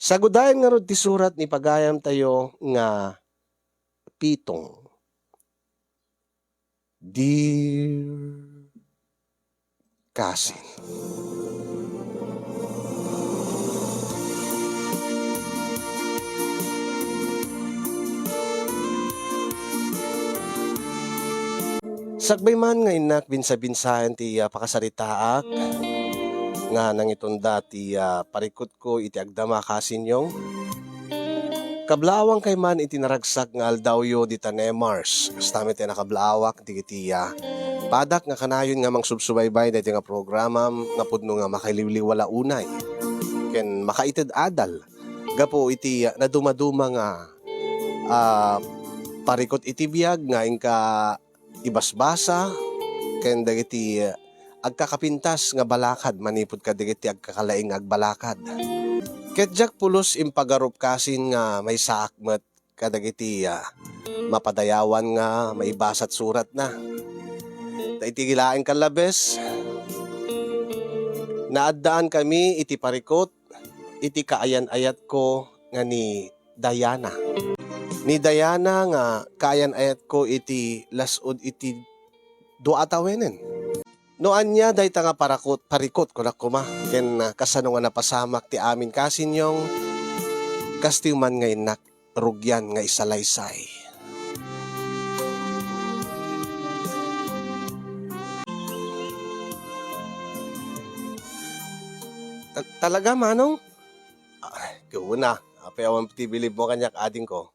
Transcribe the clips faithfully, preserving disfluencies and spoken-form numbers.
Sagudayen ngarud ti surat ni pagayamtayo nga Pitong. Dear Cousin. Sakbay man nga innak binsa-binsaen ti, ah, pakasaritaak nga nangitunda ti, ah, parikutko iti agdama, Cousin Yong. Kablaawangkay man iti naragsak nga aldawyo dita ne Mars. Kasta met ti nakablawak dagiti, ah, padak nga kanayon nga mangsubsubaybay daytoy nga programam nga pudno nga makailiwliwala unay ken makaited adal gapu iti, ah, nadumaduma nga, ah, parikut iti biag nga inka ibasbasa ken dagiti agkakapintas nga balakad manipud kadagiti agkakalaing nga agbalakad. Ket diak pulos impagarup, Cousin, nga maysaak met kadagiti, ah, mapadayawan nga maibasat suratna. Ta iti laeng kallabes, naaddaan kami iti parikut iti kaayan-ayatko nga ni Diana. Ni Diana nga kaayan-ayatko iti las-ud iti dua a tawenen. No ania dayta nga parakut-, parikut, kunak koma, ken, ah, kasano nga napasamak ti amin, Cousin Yong, kastoy man nga innak rugian nga isalaysay. Ta-, talaga, Manong? Ah, kuna, apay awan ti bilibmo kaniak, adingko?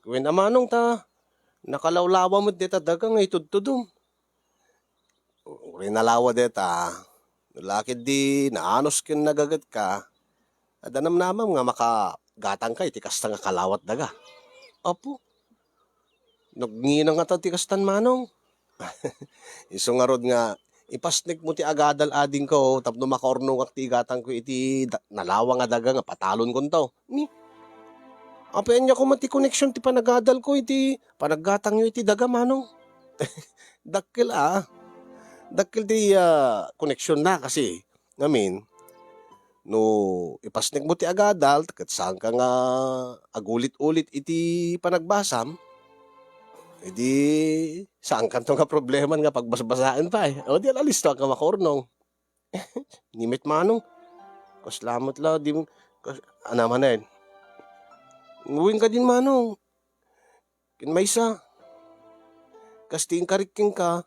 Wen a, Manong, ta nakalawlawa met dayta daga nga itudtudom. Uray nalawa dayta, no la ketdi naanus ken nagagetka, adda namnamam nga makagatangka iti kasta nga kalawat daga. Apo, nagngina ngata ti kastan, Manong. Isu ngarud nga ipasnekmo ti agadal, adingko, tapno makaurnongak ti igatangko iti da-, nalawa nga daga nga patalonkonto. Ni, apay ania koma ti koneksion ti panagadalko iti panaggatangyo iti daga, Manong? Dakkel a. Dakkel ti, ah, koneksionna kasi. Ngamin, no ipasnekmo ti agadal, ket saanka nga agulit-ulit iti panagbasam, idi saankanto nga problema nga pagbasbasaen pay. O, di alisto ka makaurnong. Ni met, Manong. Kasla met la, di mo, kas-, ana manen. Wen kadin, Manong. Ken maysa, kas ti inkarik kenka,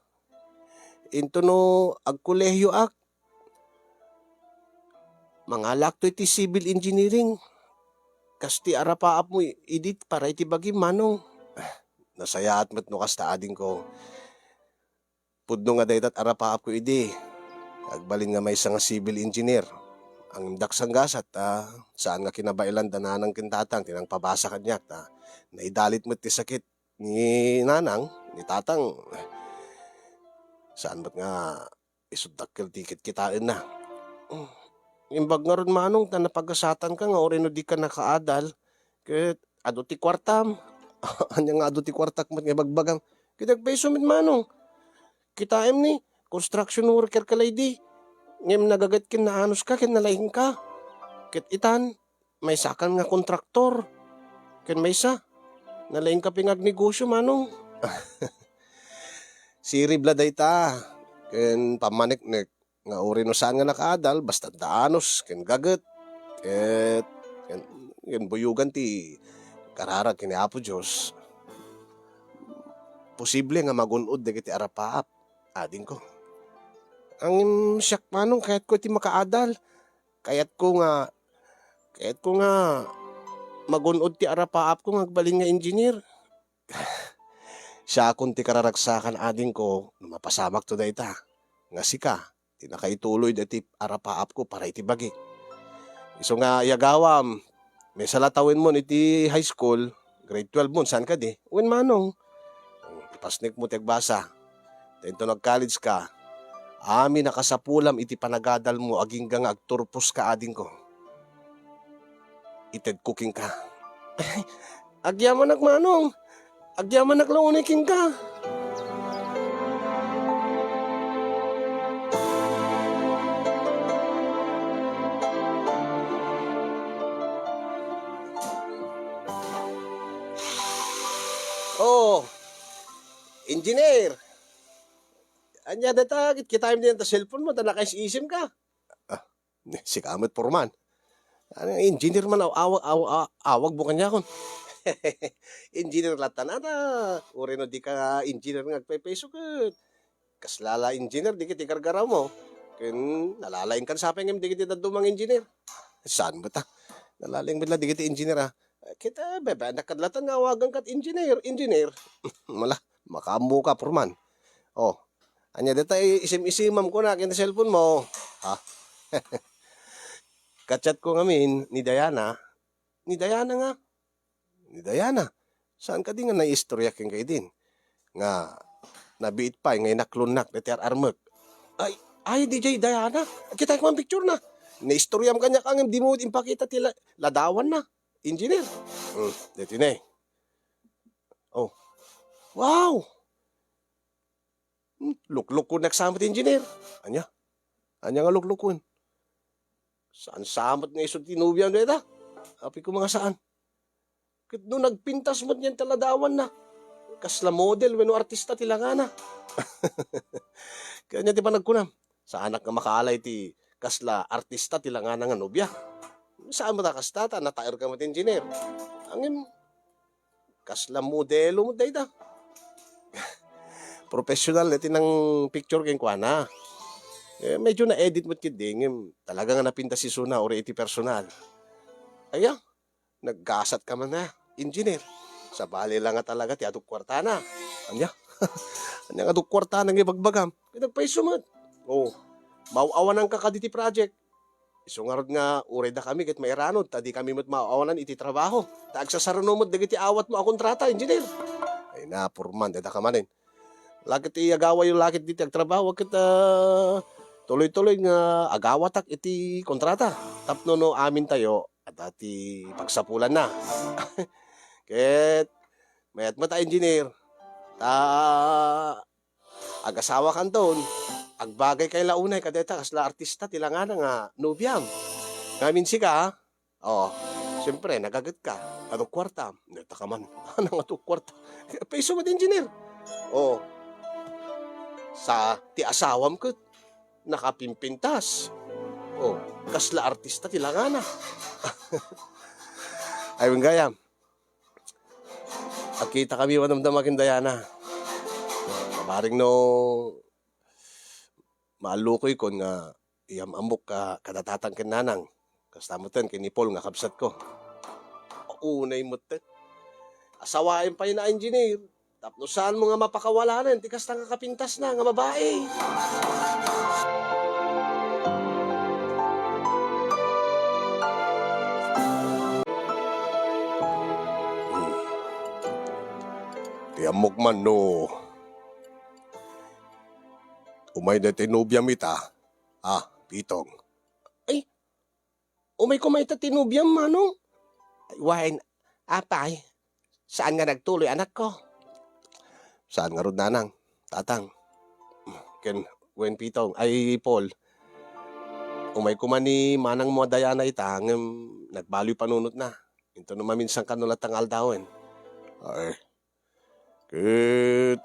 intono agkolehiyoak, mangalaakto iti civil engineering. Kas ti arapaapmo idi para iti bagim, Manong. Nasayaat met no kasta, adingko. Pudno nga dayta ti arapaapko idi. Agbalin nga maysa nga civil engineer. Ang daksan gasat, ta saan nga kinabaelan da nanang ken tatang ti nangpabasa kaniak, ta naidalit met ti sakit ni nanang, ni tatang. Saan met nga isut dakkel ti kitkitaenna. Imbag ngarud, Manong, ta napagasatanka nga uray no dika nakaadal, ket adu ti kuartam. Ania nga adu ti kuartak met nga ibagbagam? Ket agpayso met, Manong. Kitaem ni, construction worker ka la idi. Ngem nagaget ken naanuska ken nalaingka. Ket itan, maysakan nga kontraktor. Ken maysa, nalaingka pay nga agnegosyo, Manong. Sirib la dayta ken pammaneknek nga uray no saan nga nakaadal, basta adda anus ken gaget. Ket, ken, ken buyogan ti kararag ken ni Apo Dios, posible nga magun-od dagiti arapaap, adingko. Ngem siak, Manong, kayatko iti makaadal. Kayatko nga, kayatko nga magun-od ti arapaapko nga agbalin nga engineer. Siakon ti kararagsakan, adingko, no mapasamakto dayta, nga sika ti nakaituloy daytoy arapaapko para iti bagik. Isu nga iyagawam, maysa la tawenmon iti high school, grade twelve mon, saan kadi? Wen, Manong. Ipasnekmo ti agbasa. Ta inton nag-college ka, amin a kasapulam iti panagadalmo agingga nga agturposka, adingko. Itedko kenka. Agyamanak, Manong. Agyamanak la unay kenka. Oh, engineer. Ania dayta, kitaem diay ta cellphone mo, ta nakaisisim ka. Ah, sika met, Foreman. Ano, engineer man aw-, aw-, aw-, a-, awag mo kaniakon. Engineer latta nata. Uray no di ka engineer nga agpaypayso ket kasla la engineer dagiti gargaraw mo. Ken nalalaing kan sapay ngem dagiti dadduma nga engineer. Saan met a? Nalalaing met la dagiti engineer, ah. Ket, ah, bebe, anak kad latta nga awagan kat engineer, engineer. Mala, makaammo ka, Foreman. Oh, ania dayta, i-, isim-isimam ko na ken cellphone mo. Ha? Ka-chat ko ngamin ni Diana. Ni Diana nga? Ni Diana. Saan kadi nga naiistorya kenka idin? Nga nabiit pay nga inaklonnak dayta ar-armek. Ay, ay, diay Diana. Kitaek man picture na. Naistoryam kaniak ngem dimo impakita ti la-, ladawanna. Engineer. Hmm, daytoy ne. Oh. Wow! Hmm, luklukunak sa met, engineer. Ania? Ania nga luklukuan? Saan sa met nga isu ti nobiam dayta? Apay ko nga saan. Ket no nagpintas met ngay ti ladawanna, kasla model wenno artista ti langana. Ket ania ti panagkunam? Saanak nga makaalay ti kasla artista ti langana nga nobia. Saan met a kasta ta nataerka met, engineer. Ngem, kasla modelo met dayta. Professional ti nang-picture kenkuana. Eh, medyo na-edit met ketdi, ngem talaga nga napintas isuna uray iti personal. Aya, naggasat ka man a, engineer. Sabali la nga talaga ti adu kuartana. Ania? Ania nga adu kuartana nga ibagbagam? Ket agpayso met. Oh, maaw-awananka kaditi project. Isu ngarud nga uray dakami ket mairanod ta dikami met maaw-awanan iti trabaho. Ta agsasaruno met dagiti awatmo a kontrata, engineer. Ay na, Foreman, dayta ka manen. La ket ti agawayo la ket ditoy agtrabaho ket, ah, tuloy-tuloy nga agawatak iti kontrata. Tapno no amintayo, adda ti pagsapulanna. Ket mayat met a, engineer. Ta agasawakanton, agbagaykayo la unay kadayta kasla artista ti langana nga nobiam. Ngamin sika, oh, siempre, nagagetka. Adu kuartam. Dayta ka man. Anang adu kuarta? Payso met, engineer. Oh. Sa ti asawam ket nakapimpintas. Oh, kasla artista ti langana. Ay, wen gayam. Agkitakami madamdama ken Diana. Bareng no maallukoykon nga iyam-ammok ka-, kada tatang ken nanang. Kasta metten ken ni Paul nga kabsatko. Unay metten. Asawaem pay na engineer. Tapno saanmo nga mapakawalanen ti kasta nga kapintasna nga babai. Hmm. Ti ammok man no umay daytoy nobiam ita, ah, Pitong. Ay, umay koma ita ti nobiam, Manong? Ay, wen, apay, saan nga nagtuloy, anakko? Saan ngarud, Nanang, Tatang? Ken, wen, Pitong, ay, Paul, umay koma ni manangmo a Diana ita, ngem nagbaloy panunotna. Intono maminsan kano latta nga aldawen. Ay, ket,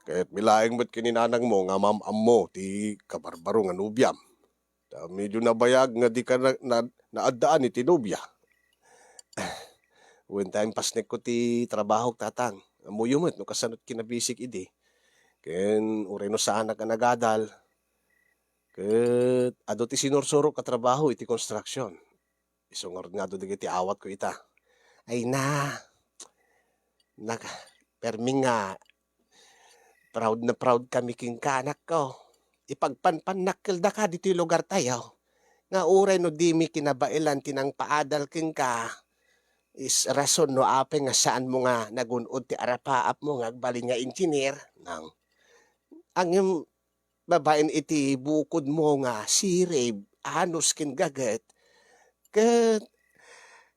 kayatmi laeng met ken ni nanangmo nga maam-ammo ti kabarbaro nga nobiam. Ta medyo nabayag nga dika na, na, naaddaan iti nobia. Wen ta impasnekko ti trabahok, Tatang. Ammoyo met no kasano ti kinabisik idi. Ken uray no saanak a nagadal, ket adu ti sinursurok a trabaho iti construction. Isu ngarud nga adu dagiti awatko ita. Ay na, nag-, permi nga proud na proud kami kenka, anakko. Ipagpanpannak kel daka ditoy lugartayo, nga uray no dimi kinabaelan ti nangpaadal kenka, is rason no apay nga saanmo nga nagun-od ti arapaapmo nga agbalin nga engineer, nang. Ngem babaen iti bukodmo nga sirib, anus ken gaget, ket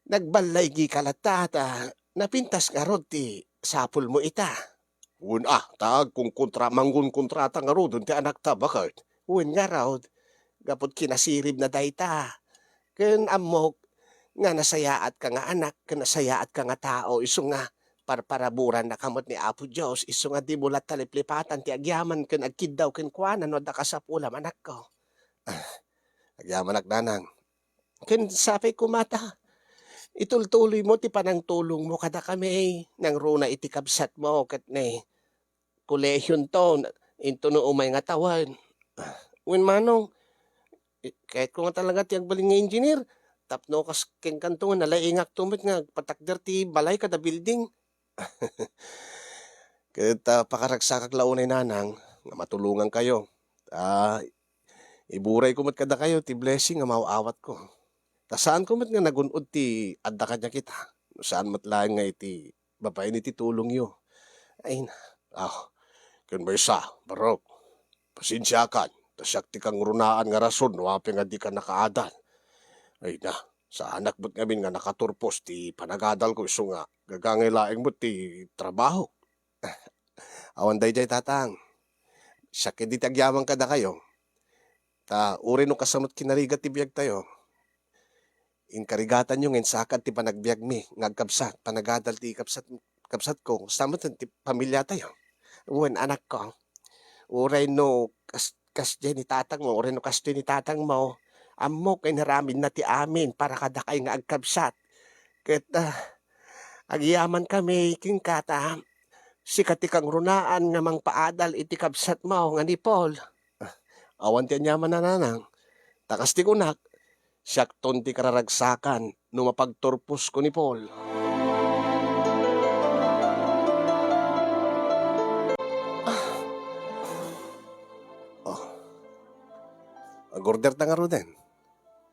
nagballaygika latta ta napintas ngarud ti sapulmo ita. Wen a, ta agkonkontra-, mangkonkontrata ngaruden ti anakta, baket. Wen ngarud, gapu ti kinasiribna dayta. Ken ammok nga nasayaatka nga anak, ken nasayaatka nga tao, isu nga parparaburannaka met ni Apo Dios, isu nga dimo la taliplipatan ti agyaman ken agkiddaw kenkuana no adda kasapulam, anakko. Agyamanak, nanang. Ken sapay koma ta, itultuloymo ti panangtulongmo kadakami, nangruna iti kabsatmo ket ni kolehionto, intono umay nga tawen. Wen manong, i-, kayatko nga talaga ti agbalin nga engineer, tapno kas kenkanto nga nalaingakto met nga agpatakder ti balay kada building. Ket, ah, pakaragsakak la unay, nanang, nga matulongankayo. Ah, iburayko met kadakayo ti blessing nga maaw-awatko. Ta saanko met nga nagun-od ti adda kaniak ita, no saan met laeng nga iti babaen iti tulongyo. Ay na, ah, ken maysa, Barok, pasensiakan, ta siak ti kangrunaan nga rason no apay nga dika nakaadal. Ay na, saanak met ngamin nga nakaturpos ti panagadalko isu nga gagangay laeng met ti trabaho. Awan daydiay, tatang. Siak ketdi ti agyaman kadakayo. Ta uray no kasano't kinarigat ti biagtayo, inkarigatanyo nga insakad ti panagbiagmi nga agkabsat, panagadal ti kabsat-, kabsatko, kasta met ti pamiliatayo. Wen, anakko, uray no kas-, kasdiay ni tatangmo, uray no kastoy ni tatangmo, ammok nga inaramidna ti amin para kadakay nga agkabsat. Ket, ah, agyamankami kenka ta sika ti kangrunaan nga mangpaadal iti kabsatmo nga ni Paul. Ah, awan ti aniamanna, nanang. Ta kas ti kunak, siakton ti kararagsakan no mapagturposko ni Paul. Ah. Oh. Ag-order ta ngaruden,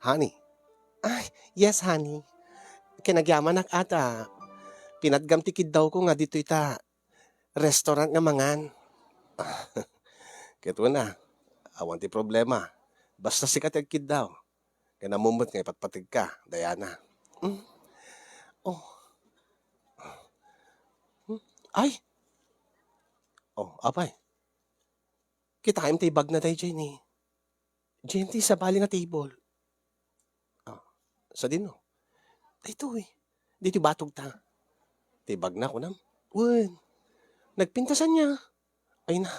honey. Ay, yes, honey. Ken agyamanak a ta pinatgam ti kiddawko nga ditoy ta restaurant nga mangan. Ket wen a, awan ti problema. Basta sika ti agkiddaw. Ken ammom met nga ipatpategka, Diana. Mm. Oh. Hmm. Ay! Oh, apay. Kitaem ti bagna daydiay ni Jen ti sabali nga table. Ah, sadino? Daytoy. Ditoy batog ta. Ti bagna, kunam? Wen. Nagpintasan niya. Ay na.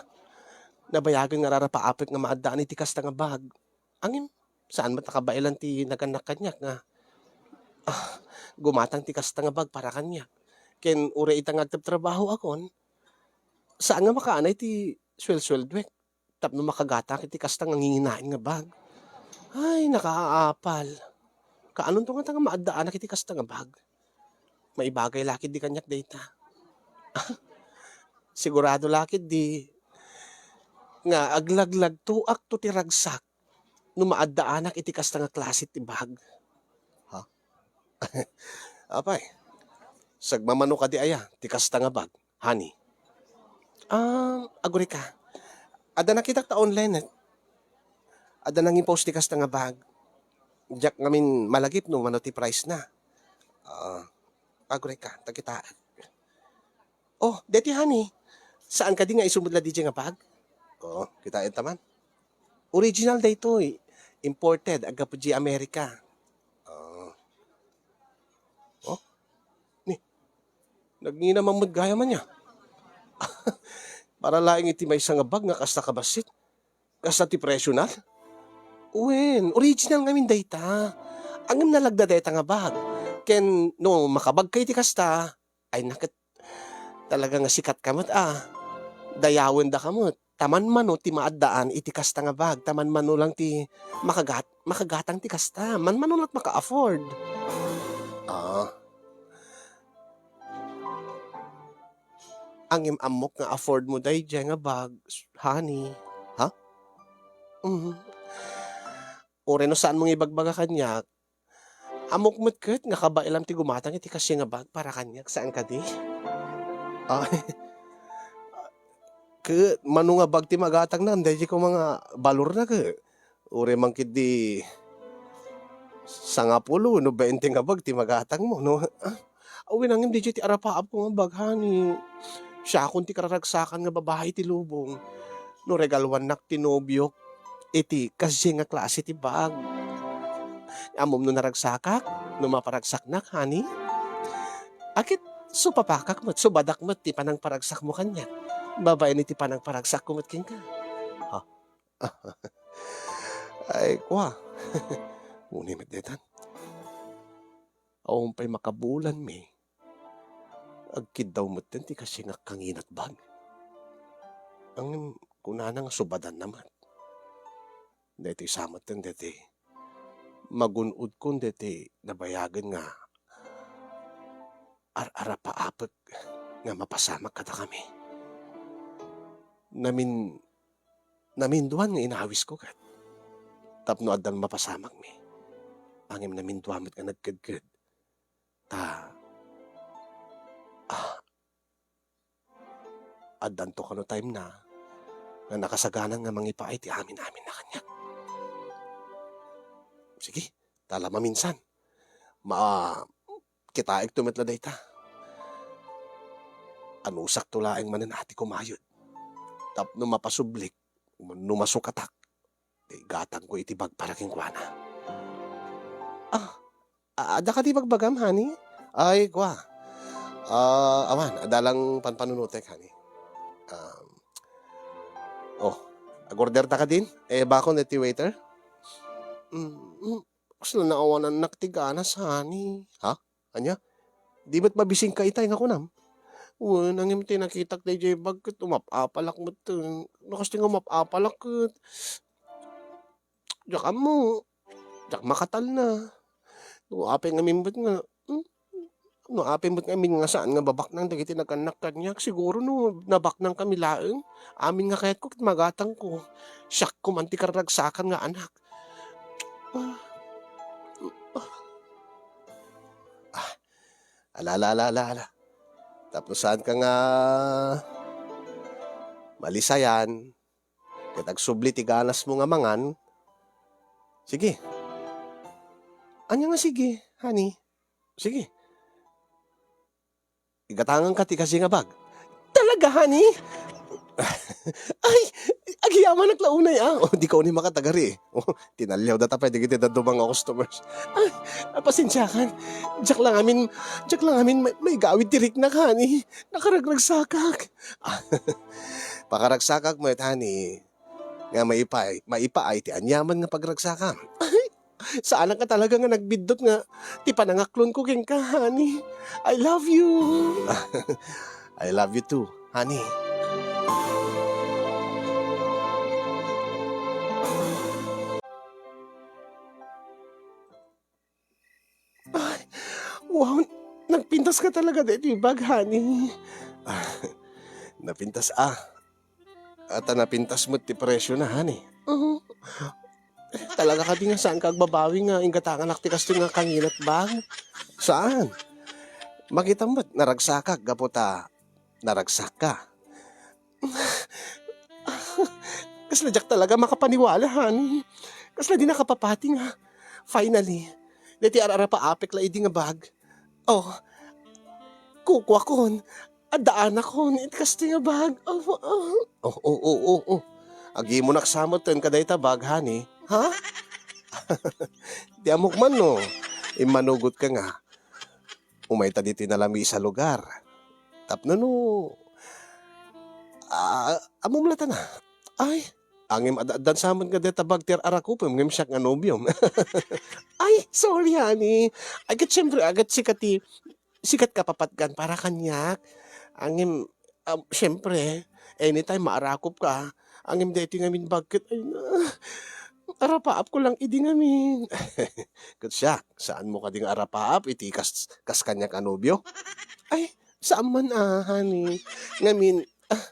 Nabayagen nga rarapaapek nga maaddaan iti kasta nga bag. Ngem, saan met nakabaelan ti nagannak kaniak nga, ah, gumatang ti kasta nga bag para kaniak. Ken uray ita nga agtrabtrabahoakon, saan nga makaanay ti suelsueldoek tapno makagatang iti kasta nga nginginaen nga bag. Ay, nakaapal. Kaanonto ngata nga maaddaanak iti kasta nga bag? Maibagay la ketdi kaniak dayta. Sigurado la ketdi nga aglaglagtoakto ti ragsak no maaddaanak iti kasta nga klase ti bag. Ha? Apay, sagmamano kadi aya ti kasta nga bag, honey? Um, agurayka. Adda nakitak ta online, eh. Adda nangimpost ti kasta nga bag. Diak ngamin malagip no mano ti price na. Ah, agurayka, ta kitaek. Oh, deti, honey. Saan kadi nga isu met la daydiay nga bag? Oh, kitaem ta man. Original daytoy. Imported, aggapu di America. Ah. Oh? Ni, nagngina man met gayam ania. Para laeng iti maysa nga bag nga kasta kabassit. Kasta ti presyo na? Wen, original ngamin dayta. Ngem nalagda dayta nga bag. Ken no makabagka iti kasta, ay naket, talaga nga sikatka met a. Dayawendaka met. Ta manmano ti maaddaan iti kasta nga bag, ta manmano lang ti makagat-, makagatang ti kasta. Manmano lang maka-afford. Ah. Ngem ammok nga afford mo daydiay nga bag, honey. Ha? Mhm. Uray no saan mo nga ibagbaga kaniak, ammok met ket nga kabaelam ti gumatang iti kasdiay nga bag para kaniak, saan kadi? Ah, ket mano nga bag ti magatangna, daydiay koma nga balorna ket. Uray man ketdi sangapulo wenno bainte nga bag ti magatangmo, no? Ah, awen, ngem daydiay ti arapaapko nga bag, honey. Siakon ti kararagsakan nga babai iti lubong. No regaluannak ti nobiok iti kasdiay nga klase ti bag. Ammom no naragsakak, no maparagsaknak, honey? Aket, supapakak met, subadak met ti panangparagsakmo kaniak, babaen iti panangparagsakko met kenka. Ha? Ay, kua. Uni met detan. Awan pay makabulanmi. Agkiddaw metten ti kasingak kanginatbag. Ngem kunana nga subadanna met. Daytoy sa metten daytoy magun-odkon daytoy nabayagen nga ar-arapaapek nga mapasamak kadakami. Namin-, naminduan nga inawisko ket tapno addan mapasamakmi. Ngem naminduan met nga nagkedked. Ta, ah, addanto kano time na nga nakasaganan nga mangipaay ti amin-amin na kaniak. Sige, tala maminsan. Ma-, kitaek to met la dayta. Anusak to laeng manen a ti kumayod. Tapno mapasublik, no masukatak, ti gatangko iti bag para kenkuana. Ah, a-, adda kadi bagbagam, honey? Ay, kua. Ah, awan, adda lang panpanunotek, honey. Um, oh, agorder ta kadin? Eh, bakon iti waiter? Mm, mm, kasla naawanannak ti ganas, honey. Ha? Ania? Di met mabisingka itay nga kunam? Wen, ngem ti nakitak dayjay bag ket umap-apalak met. No, kas ti nga umap-apalak ket diak ammo. Diak makatalna. No apay ngamin met nga, hmm? No apay met ngamin nga saan nga babaknang dagiti nagannak kaniak, siguro no nabaknang kami laeng, amin nga kayatko ket magatangko. Siakko man ti karragsakan nga anak. Ah. Ah. Ala, ala, ala, ala, ala. Tapno saanka nga malisayan, ket agsubli ti ganasmo nga mangan, sige. Ania nga sige, honey? Sige. Igatanganka ti kasi nga bag. Talaga, honey? Ay, agyamanak la unay, ah. Oh, dika unay makatagari, eh. Oh, tinaliawda ta pay dagiti dadduma nga customers. Ay, ah, pasensiakan. Diak la ngamin, diak la ngamin mai-, maigawid ti riknak, honey. Nakaragragsakak. Pakaragsakak met, honey. Nga maipaay, maipaay ti aniaman nga pagragsakam. Ay, saanak nga talaga nga nagbiddut nga ti panangaklonko kenka, honey. I love you. I love you too, honey. Ay, wow, nagpintas ka talaga daytoy bag, honey. Ah, napintas, ah. At, ah, napintas met ti presyo na, honey. Mhm. Talaga kadi nga saanka agbabawi nga inggatanganak ti kastoy nga kanginat bag? Saan. Makitam met, naragsakak gapu ta naragsakka. Kasla diak talaga makapaniwala, honey. Kasla di nakapapati nga, finally, daytoy ar-arapaapek la idi nga bag. Oh, kukuakon, addaanakon iti kastoy nga bag. Oh, oh. Oh, oh, oh, oh, oh. Agimonak sa metten kadayta bag, honey. Ha? Ti ammok man no, immanugotka nga umayta ditoy nalamisa a lugar. Tapno no, ah, ammom la ta na. Ay, ngem ad-, addan sa met nga dayta bag ti ar-arakupem ngem siak nga nobiom. Ay, sorry, honey. Ay, ket siyempre, ket sika ti, sika ti kapapatgan para kaniak. Ngem, ah, siyempre, anytime maarakupka. Ngem daytoy ngamin bag ket, ay na, arapaapko lang idi ngamin. Ket siak, saanmo kadi nga arapaap iti kas, kas kaniak a nobio? Ay, saan man, ah, honey. Ngamin, ah,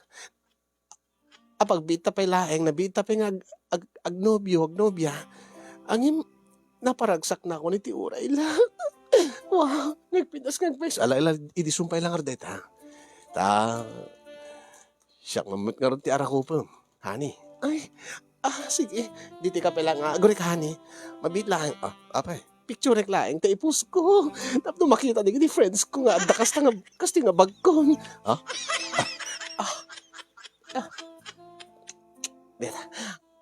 apagbiitta pay laeng, nabiitta pay nga ag-, ag-, agnobio, agnobia. Ngem, naparagsaknakon iti uray la. Wow, nagpintas, nagpintas. Ala, ala, idi sumpay lang ngarud dayta. Ta, siak man met ngarud ti arakupem, honey. Ay, ah, sige. Ditoy ka pay lang, ah, agurek, honey. Mabiit laeng. Ah, apay? Picturek laeng ta i-post ko. Tapno makita dagiti friends ko nga adda kasta nga, kasta nga bagkon. Ah? Ah. Ah. Deta.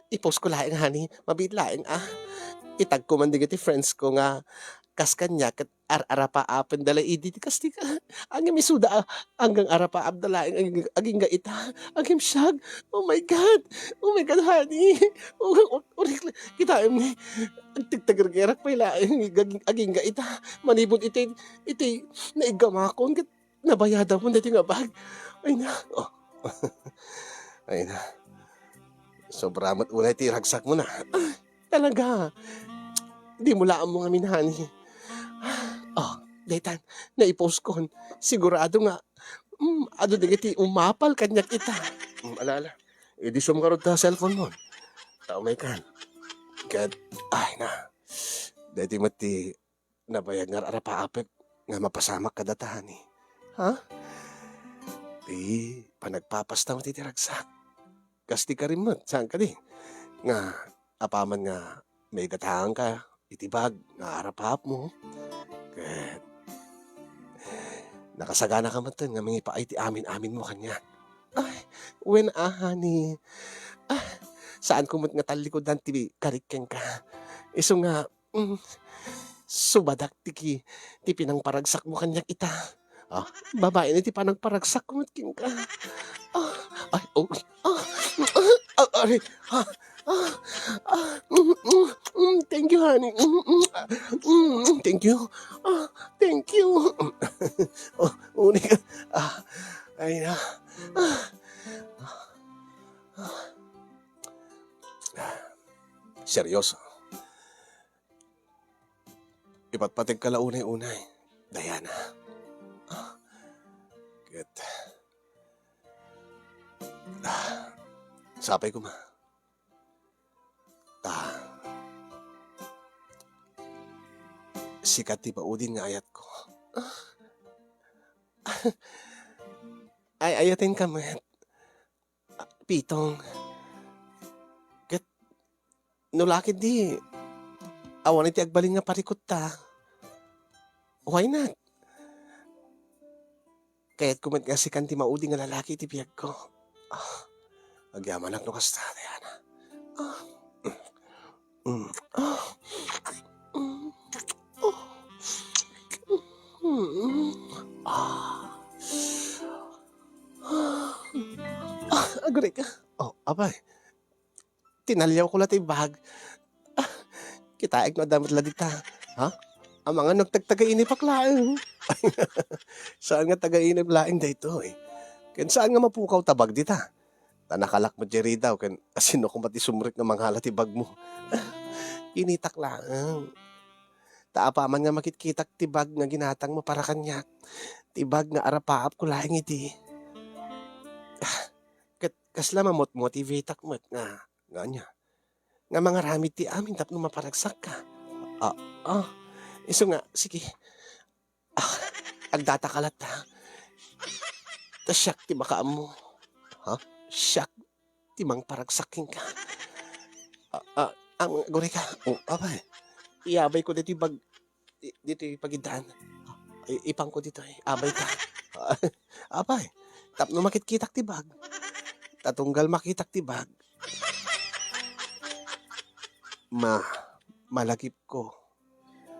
I-post ko laeng, honey. Mabiit laeng, ah. Itag ko man dagiti friends ko nga kas kaniak ket ar-arapaapenda la idi ti kastika. Ngem isuda, a, anggang arapaapda laeng aging-, agingga ita. Ngem siak, oh my God! Oh my God, honey! Oh, oh, oh, kitaem ni, agtagtagergerak pay laeng aging-, agingga ita. Manipud iti, iti naiggamakon ket nabayadakon daytoy nga bag. Ay na, oh. Ay na. Sobra met unay ti ragsakmo na. Ah, talaga? Dimo la ammo ngamin, honey. Oh, daytan, naiposkon. Sigurado nga, mm, adu dagiti umapal kaniak ita. Mm, ala, ala. Idi sumngarud ta cellphone mo. Tao may kan. Ket, ay na. Daytoy met ti nabayag nga ar-arapaapek nga mapasamak kadata, honey. Ha? Ti panagpapasta met iti ragsak. Kas ti karim met, saan kadi? Nga apaman nga maigatanganka iti bag nga arapaapmo, ket nakasaganaka metten nga mangipaay ti amin-aminmo kaniak. Ay, wen a, honey. Ah, saanko met nga tallikudan ti karik kenka. Isu nga, mm, subadak ti ki-, ti pinangparagsakmo kaniak ita. Ah, babaen iti panangparagsakko met kenka. Ah, ay, oh, ah, ah, ah, ari, ah, ah, ah, mm, mm, mm, thank you, honey. Mm, mm, ah, mm, mm, thank you. Ah, thank you. Oh, uni ka. Ah, ay na. Ah, ah, ah. Seryoso. Ipatpategka la unay-unay, Diana. Ah, ket, ah, sapay koma. Ta, sika ti maudin nga ayatko. Ay-ayatenka met. Ah, Pitong. Ket no la ketdi, awan iti agbalin nga parikutta. Why not? Kayatko met nga sikan ti maudi nga lalaki iti biagko. Ah, agyamanak no kasta, Diana. Ah. Mm. Ah. Mm. Oh. Mm. Ah. Ah, aguray ka. Oh, apay. Tinaliawko la ti bag. Ah, kitaek no adda met la dita. Ha? Amangan no agtagtagainipak laeng. Saan nga tagainip laeng daytoy? Ken saan nga mapukaw ta bag dita? Ta nakalak met diay ridaw ken asino koma ti sumrek nga mangala ti bagmo? Kinitak laeng. Ta apaman nga makitkitak ti bag nga ginatangmo para kaniak, ti bag nga arapaapko laeng idi. Ah, ket kasla mamotmotivateak met nga, nga ania? Nga mangaramid ti amin tapno maparagsakka. Ah, ah. Isu nga, sige. Ah, agdataka latta. Ta siak ti makaammo. Ha? Siak ti mangparagsak kenka. Ah, ah, ang, aguray ka. Oh, apay. Iyabayko ditoy bag-, di-, ditoy pagiddaan. I-, ipanko ditoy. Abayka. Apay. Tapno makitkitak ti bag. Ta tunggal makitak ti bag. Ma, malagipko.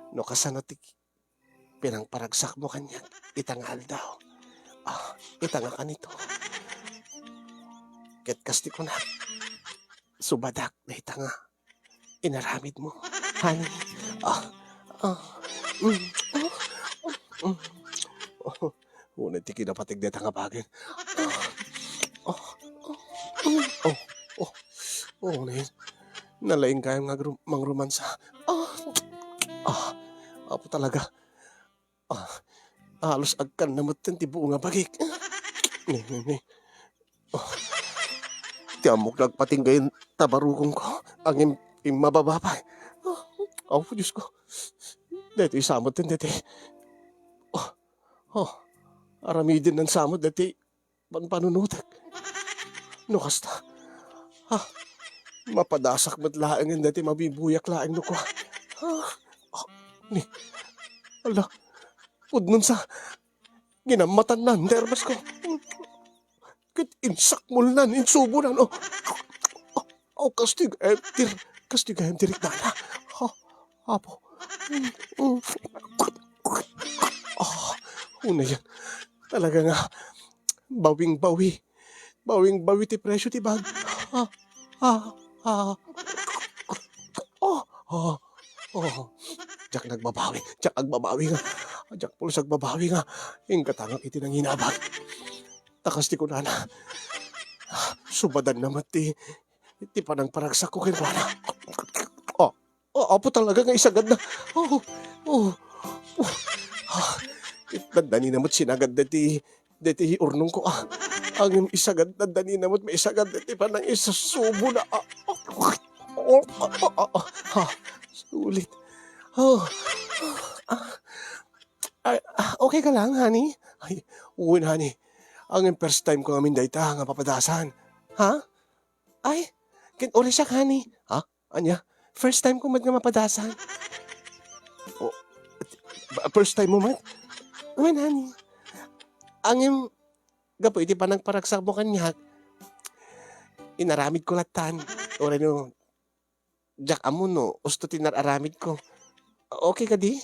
No kasano ti pinangparagsakmo kaniak ita nga aldaw. Ah, ita nga kanito. Ket kas ti kunak, subadak dayta nga inaramidmo, honey. Ah, ah, mm, ah, ah, mm. Oh, unay ti kinapatig dayta nga bagay. Ah, ah, ah, mm, oh, oh, oh, unay. Nalaing gayam nga agrum-, mangromansa. Ah, ah, apo talaga. Ah, halos agkanna metten ti buo nga bagik. Ne, ne, ne. Ah, ti ammok nga agpatingga iti tabarukongko, ngem immababa pay. Ah, apo, Diosko. Daytoy sa metten daytoy. Ah, ah, aramidennan sa met daytoy panpanunotek. No kasta, ah, mapadasak met laengen daytoy mabibuyak laeng no kua. Ah, ah, ni, ala, pudnonsa, ginammatanna ti armasko. Ket insakmolnan, insubonan, oh. Oh, oh, kastig, eh, dir-, kastig, eh, direk dala. Oh, apo. Mm, mm. Una yan. Talaga nga, bawing-bawi. Bawing-bawi ti presyo ti bag. Ah, ah, ah. Oh, oh, oh. Diak nagbabawi. Diak agbabawi nga. Diak pulos agbabawi nga. Inggatangak iti nanginabag. Takas ti kunana. Subadan na met ti, ti panangparagsakko kenkuana. Oh, oh, apo talaga nga isagad na. Oh, oh, oh. Ah, dandani na met sinagad deti, deti urnong ko, ah. Ang isagad, dandani na met maisagad deti panang isasubo na. Ah, oh, oh, oh, oh, oh. Ah, sulit. Oh, ah, ah, ah, okay ka lang, honey? Ay, wen, honey. Ang first time ko ngamin dayta nga papadasan. Ha? Ay, ket uray siak, honey. Ha? Ania? First time ko met nga mapadasan. Oh, first time mo met? Wen, honey. Ngem, gapu iti panangparagsak mo kaniak, inaramid ko lattan. Uray no, diak ammo no, usto ti nar-aramid ko. Okay kadi?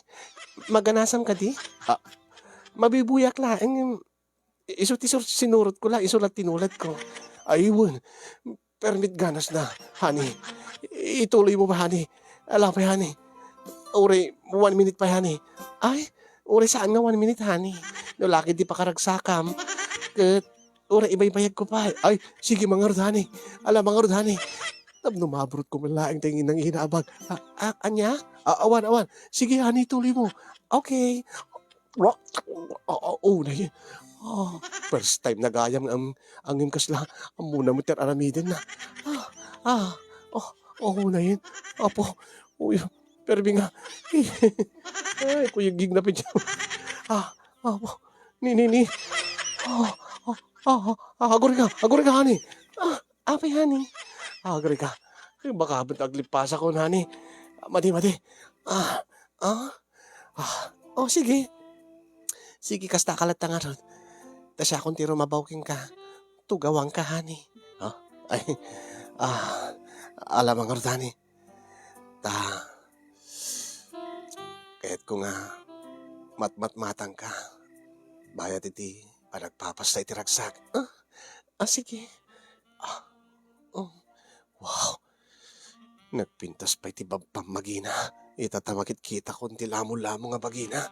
Maganasam kadi? Ah, mabibuyak laeng, ngem, isu ti sur-, sinurot ko la, isu la tinulat ko. Ay, wen. Permit ganas na, honey. Ituloy mo ba, honey? Ala pay, honey. Uray, one minute pa, honey. Ay, uray saan nga one minute, honey. No laki di pakaragsakam. Ket, uray, ibaybayag ko pa. Ay, sige, mangarud, honey. Ala, mangarud, honey. Tapno maburot ko man laeng ti nanginabag. Ah, ah, ania? Ah, awan, awan. Sige, honey, tuloy mo. Okay. Wa-, ah, ah, oh, na yun. Ah, first time na gayam nga am-, angin kasla, ammona met ti ar-aramiden na. Ah, ah, oh, oh, na yun. Apo, uy, permi nga. Ay, kuyog na pidyo. Ah, apo, ni, ni, ni. Ah, ah, ah, ah, aguri ka, aguri ka, honey. Ah, apay, honey? Agri ka. Ay, baka aglipasakon, honey. Madi, madi. Ah, ah, ah. Oh, sige. Sige, kasta ka latta ngarud. Ta siakon ti rumabaw kenka. Tugawanka, honey. Ah, ay, ah, alam ngarud, honey. Ta, kayatko nga matmatmatangka. Bayat iti panagpapasta iti ragsak. Ah, ah, sige. Ah, oh, wow. Nagpintas pay ti bab-, pammagina. Ita ta makitkitakon ti lamolamo nga bagina.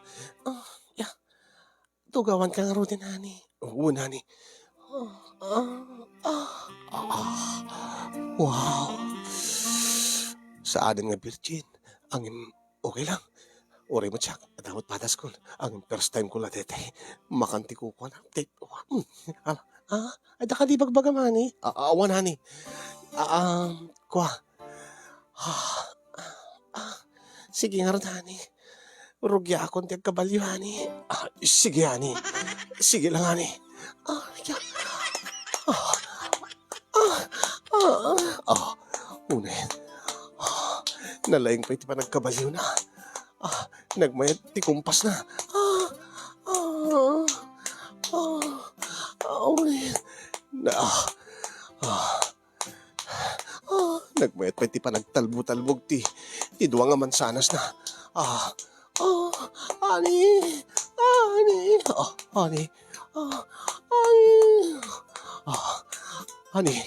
Ah, ya. Tugawanka ngaruden, honey. Wen, honey. Ah, ah, ah, ah. Wow. Saanen nga virgin. Ngem, okay lang. Uray met siak, adda met padaskon. Ngem first time ko la dayta. Makan ti kukuana. Te-, wa-, mm. Ala, ah, adda kadi ibagbagam, honey? Ah, ah, awan, honey. Ah, um, kua. Ah, ah, ah. Sige ngarud, honey. Rugiakon ti agkabalio, honey. Ah, sige, honey. Sige lang, honey. Ah, ya. Ah, ah, ah, ah. Unen. Ah, nalaing pay ti panagkabaliona. Ah, nagmayat ti kumpasna. Ah, ah, ah, ah, unen. Na, ah, ah. Ah, nagmayat pay ti panagtalbo-talbog ti, ti dua nga mansanasna. Ah, ah, honey, honey, ah, honey, ah, honey, ah, honey,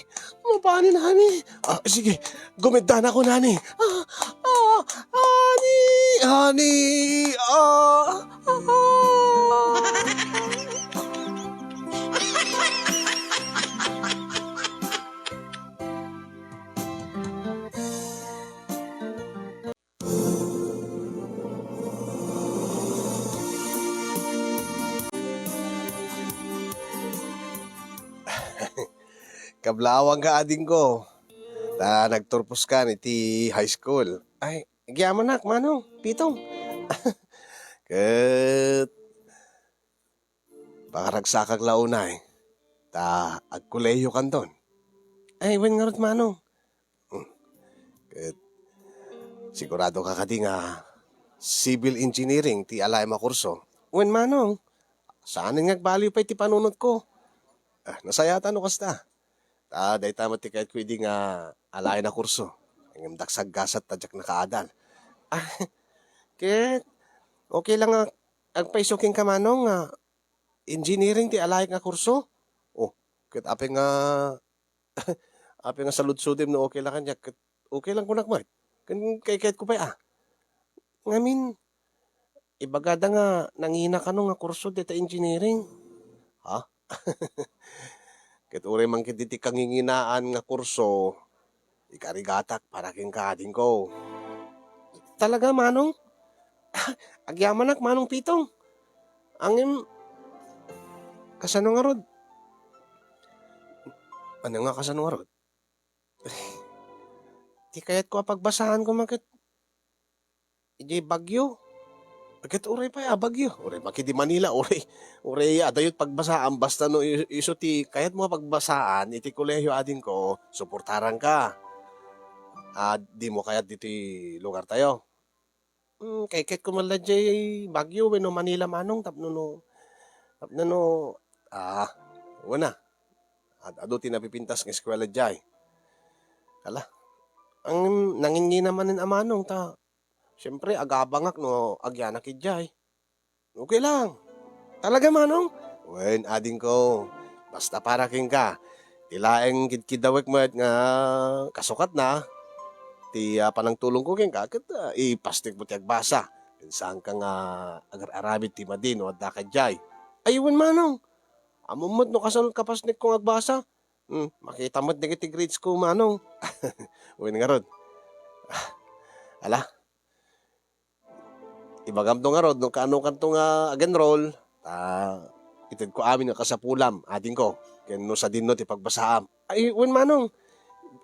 mapanin, honey. Ah, sige, gumiddanakon, honey. Ah, ah, honey, honey, ah, ah. Kablaawangka, adingko. Ta nagturposkan iti high school. Ay, agyamanak, manong, pitong. Ket pakaragsakak la unay, ta agkolehiyokanton. Ay, wen ngarud, manong. Hmm. Ket siguradoka kadi nga civil engineering ti alaem a kurso? Wen, manong. Saanen nga agbaliw pay ti panunotko. Ah, nasayaat no kasta. Ta dayta met ti kayatko idi nga alaen a kurso. Ngem diak saggasat ta diak nakaadal. Ah, ket okay lang nga agpayso kenka, manong, nga engineering ti alaek nga kurso? Oh, ket apay nga, apay nga saludsodem no okay la kaniak, ket okay lang kunak met. Ken kayatko pay a. Ngamin, ibagada nga nangina kano nga kurso dita engineering. Ha? Ket uray man ketdi ti kanginginaan nga kurso, ikarigatak para kenka, adingko. Talaga, Manong? Agyamanak, Manong Pitong. Ngem, kasano ngarud? Ania nga kasano ngarud? Ti kayatko a pagbasaan koma ket idiay Baguio. Ket uray pay a Baguio. Uray man ketdi Manila, uray, uray adayo ti pagbasaan, basta no i-, isu ti kayatmo a pagbasaan iti kolehiyo, adingko, suportaranka. A, dimo kayat ditoy lugartayo? Hmm, kayatko met la idiay Baguio wenno Manila, Manong, tapno no, tapno no, a, wen a. Ad-adu ti napipintas nga eskuela idiay. Ala, ngem nangingina manen a, Manong, ta siempre, agabangak no agyanak idiay. Okay lang. Talaga, Manong? Wen, adingko. Basta para kenka. Ti laeng kidkidawek met nga kasukatna, ti, a, panangtulongko kenka, ket, a, ipasnekmo ti agbasa. Ken saanka nga agar-aramid ti madi no addaka idiay. Ay, wen, Manong. Ammom met no kasano ti kapasnekko nga agbasa. Hmm, makita met dagiti grades ko, Manong. Wen ngarud. Ala, ibagamto ngarud no kaanokanto nga ag-enroll, ta itedko amin nga kasapulam, adingko, ken no sadinno ti pagbasaam. Ay, wen, Manong.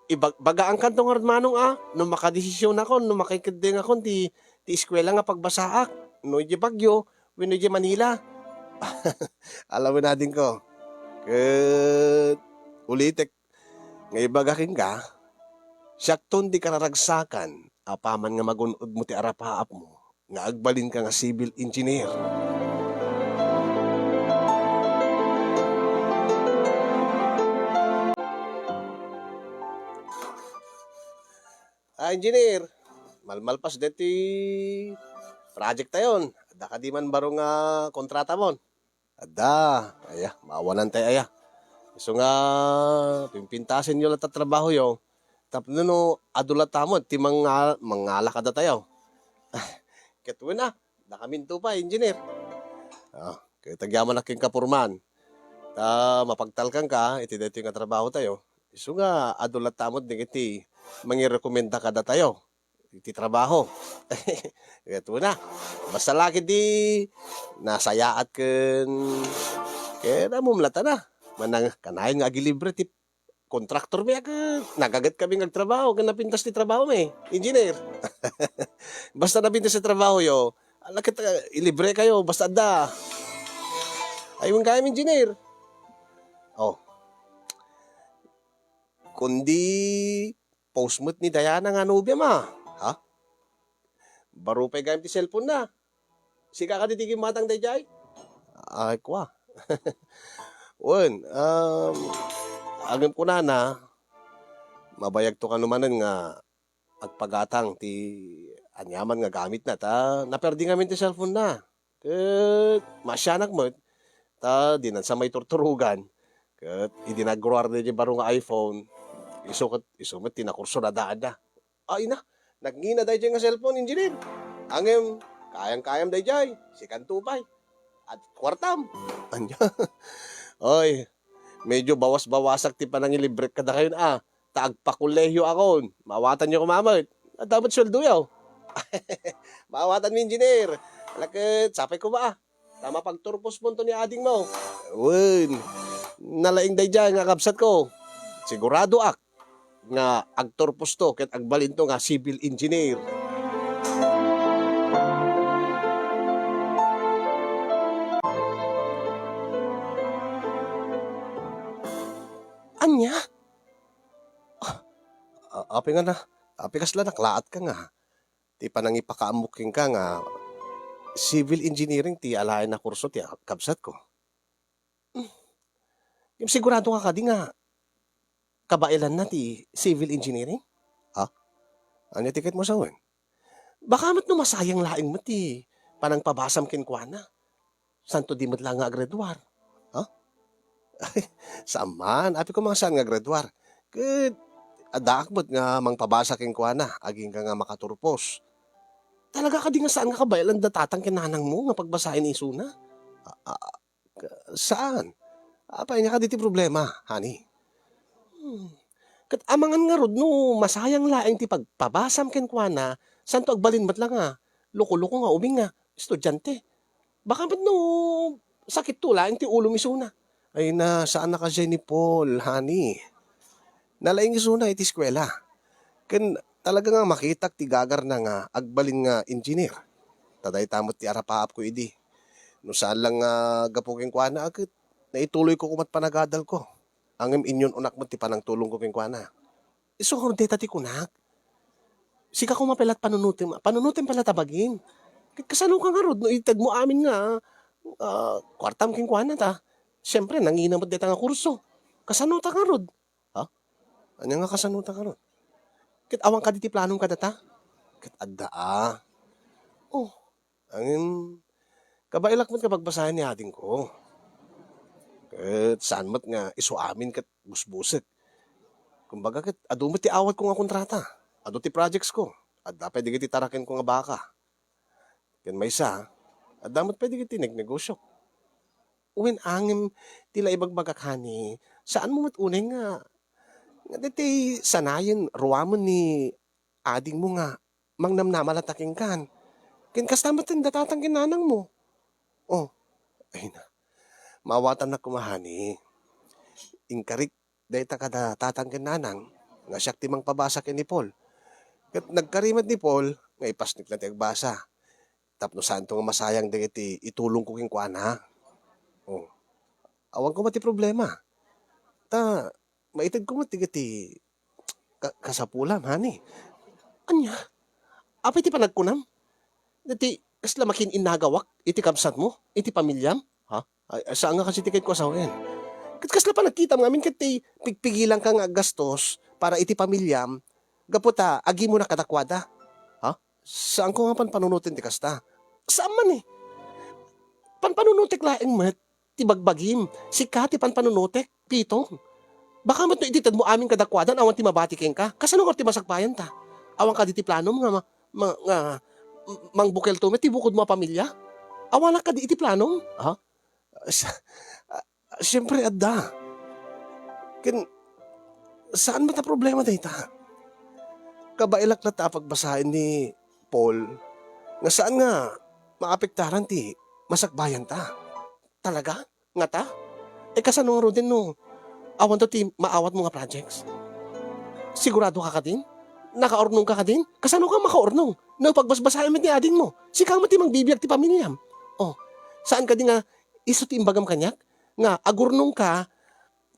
Ibag-, bagaankanto ngarud, Manong, a, no makadesisionakon, no makaikeddengakon ti, ti eskuela nga pagbasaak, no idiay Baguio, wenno idiay Manila. Ala wen, adingko. Ket ulitek nga ibaga kenka, siakton ti kararagsakan apaman nga magun-odmo ti arapaapmo nga agbalinka nga civil engineer. A, engineer, malmalpas deti project tayon. Adda kadi man baro nga kontratamon? Adda. Aya, maawanantay aya. Isu nga, pimpintasenyo latta ti trabahoyo. Tapno no, adu latta met ti manga-, mangala kadatayo. Ket wen a, dakaminto pay, engineer. A, ket agyamanak kenka, Foreman. Ta mapagtalkanka iti daytoy nga trabahotayo. Isu nga adu latta met dagiti mangirekomenda kadatayo iti trabaho. Ket wen a. Basta la ketdi nasayaat ken, ken ammom latta na. Manang kanayon nga agilibre ti kontraktormi a ket nagaget kami nga agtrabaho ken napintas ti trabahomi, engineer. Basta napintas ti trabahoyo, ala ket, a, ilibrekayo, basta adda. Ay, wen gayam, engineer. Oh. Kundi post met ni Diana nga nobiam a. Ha? Baro pay gayam ti cellphone-na. Sika kadi ti gimmatang daydiay? Ay, kua. Wen, um, agem kunana, mabayagto kano manen nga agpagatang ti aniaman nga gamitna, ta naperdi ngamin ti cellphone-na. Ket maasianak met, ta dinan sa maiturturogan. Ket idi nagruar daydiay baro nga iPhone, isu ket, isu met ti nakurso na daanna. Ay na, nagngina daydiay nga cellphone, engineer. Ngem, kayam-kayam daydiay, sikanto pay. At kuartam. Ania? Oy, medyo bawas-bawasak ti panangilibrek kadakayon a. Ta agpakolehiyo akon, maawatanyo koma met. Adda met sueldoyo. Maawatanmi, engineer. Ala ket, sapay koma a. Ta mapagturposmonto ni adingmo. Wen, nalaing daydiay nga kabsatko. Siguradoak nga agturposto ket agbalinto nga civil engineer. Ania? Ah, a-, apay nga na, apay kasla naklaatka nga ti panangipakaammok kenka nga civil engineering ti alaen a kurso ti kabsatko? Hmm. Ngem sigurado ka kadi nga kabaelanna ti civil engineering? Ha? Ania ti kayatmo sawen? Baka met no masayang laeng met ti panangpabasam kenkuana. Santo di met la nga aggraduar. Saan man, apay koma nga saan nga agraduar. Ket addaak met nga mangpabasa kenkuana, agingga nga makaturpos. Talaga kadi nga saan nga kabaelan da tatang ken nanangmo nga pagbasaen isuna? A-, a-, ka-, saan? Apay, ania kadi ti problema, honey? Hmm. Ket amangan ngarud no masayang laeng ti pagpabasam kenkuana, saanto agbalin met la nga loko-loko nga ubing nga estudiante. Baka met no sakitto laeng ti ulom isuna. Ay na, saan a kasiay ni Paul, honey. Nalaing isuna iti eskuela. Ken talaga nga makitak ti gagarna nga agbalin nga engineer. Ta dayta met ti arapaapko idi. No saan la nga gapu kenkuana, ket naituloyko koma ti panagadalko. Ngem inyun-onak met ti panangtulongko kenkuana. Isu ngarud dayta ti kunak. Sika koma pay la ti panunotem, panunotem pay la ta bagim. Ket kasano ka ngarud no itedmo amin nga, ah, kuartam kenkuana ta? Siempre, nangina met dayta nga kurso. Kasano ta ngarud? Ha? Ania nga kasano ta ngarud? Ket awan kadi ti planom kadata? Ket adda a. Oh, Ngem, kabaelak met nga pagbasaen ni adingko. Ket saan met nga isu amin ket busbusek. Kumbaga ket adu met ti awatko nga kontrata. Adu ti projectsko. Adda pay dagiti tarakenko nga baka. Ken maysa, adda met pay dagiti negnegosiok. Wen, ngem ti la ibagbagak, honey, saanmo met unay nga, nga daytoy sanayen, ruamen ni adingmo nga mangnamnama latta kenkan. Ken kasta met ti tatang ken nanangmo. Oh, ay na. Maawatannak koma, honey. Inkarik dayta kada tatang ken nanang nga siak ti mangpabasa ken ni Paul. Ket nagkari met ni Paul nga ipasnekna ti agbasa tapno saanto nga masayang dagiti itulongko kenkuana. Oh. Awan koma ti problema. Ta, maitedko met dagiti ka-, kasapulam, honey. Ania? Apay ti panagkunam? Dati, kasla makin-innagawak iti kabsatmo, iti pamiliam? Ha? Ay, ay, saan nga kasi ti ket ko asawen? Ket kasla panagkitam ngamin ket ti pigpigilanka nga aggastos para iti pamiliam, gapu ta agimona kadakuada? Ha? Saanko nga panpanunoten ti kasta. Saan man eh. Panpanunotek laeng met ti bagbagim. Sika ti panpanunotek, Pitong. Baka met no itedmo amin kadakuada, awan ti mabati kenka. Kasano nga ti masakbayanta? Awan kadi ti planom nga ma-, ma-, nga m-, mangbukelto met ti bukodmo a pamilia? Awanak kadi iti planom? Ha? Sa-, ah, siyempre, adda. Ken, saan met a problema dayta? Kabaelak latta a pagbasaen ni Paul nga saan nga maapektaran ti masakbayanta. Talaga? Ngata? E, kasano ngaruden no awanto ti maawatmo nga projects? Sigurado ka kadin? Nakaurnong ka kadin? Kasano ka makaurnong? No pagbasbasaem met ni adingmo, sika met ti mangbibiag ti pamiliam. Oh, saan kadi nga isu ti imbagam kaniak nga agurnong ka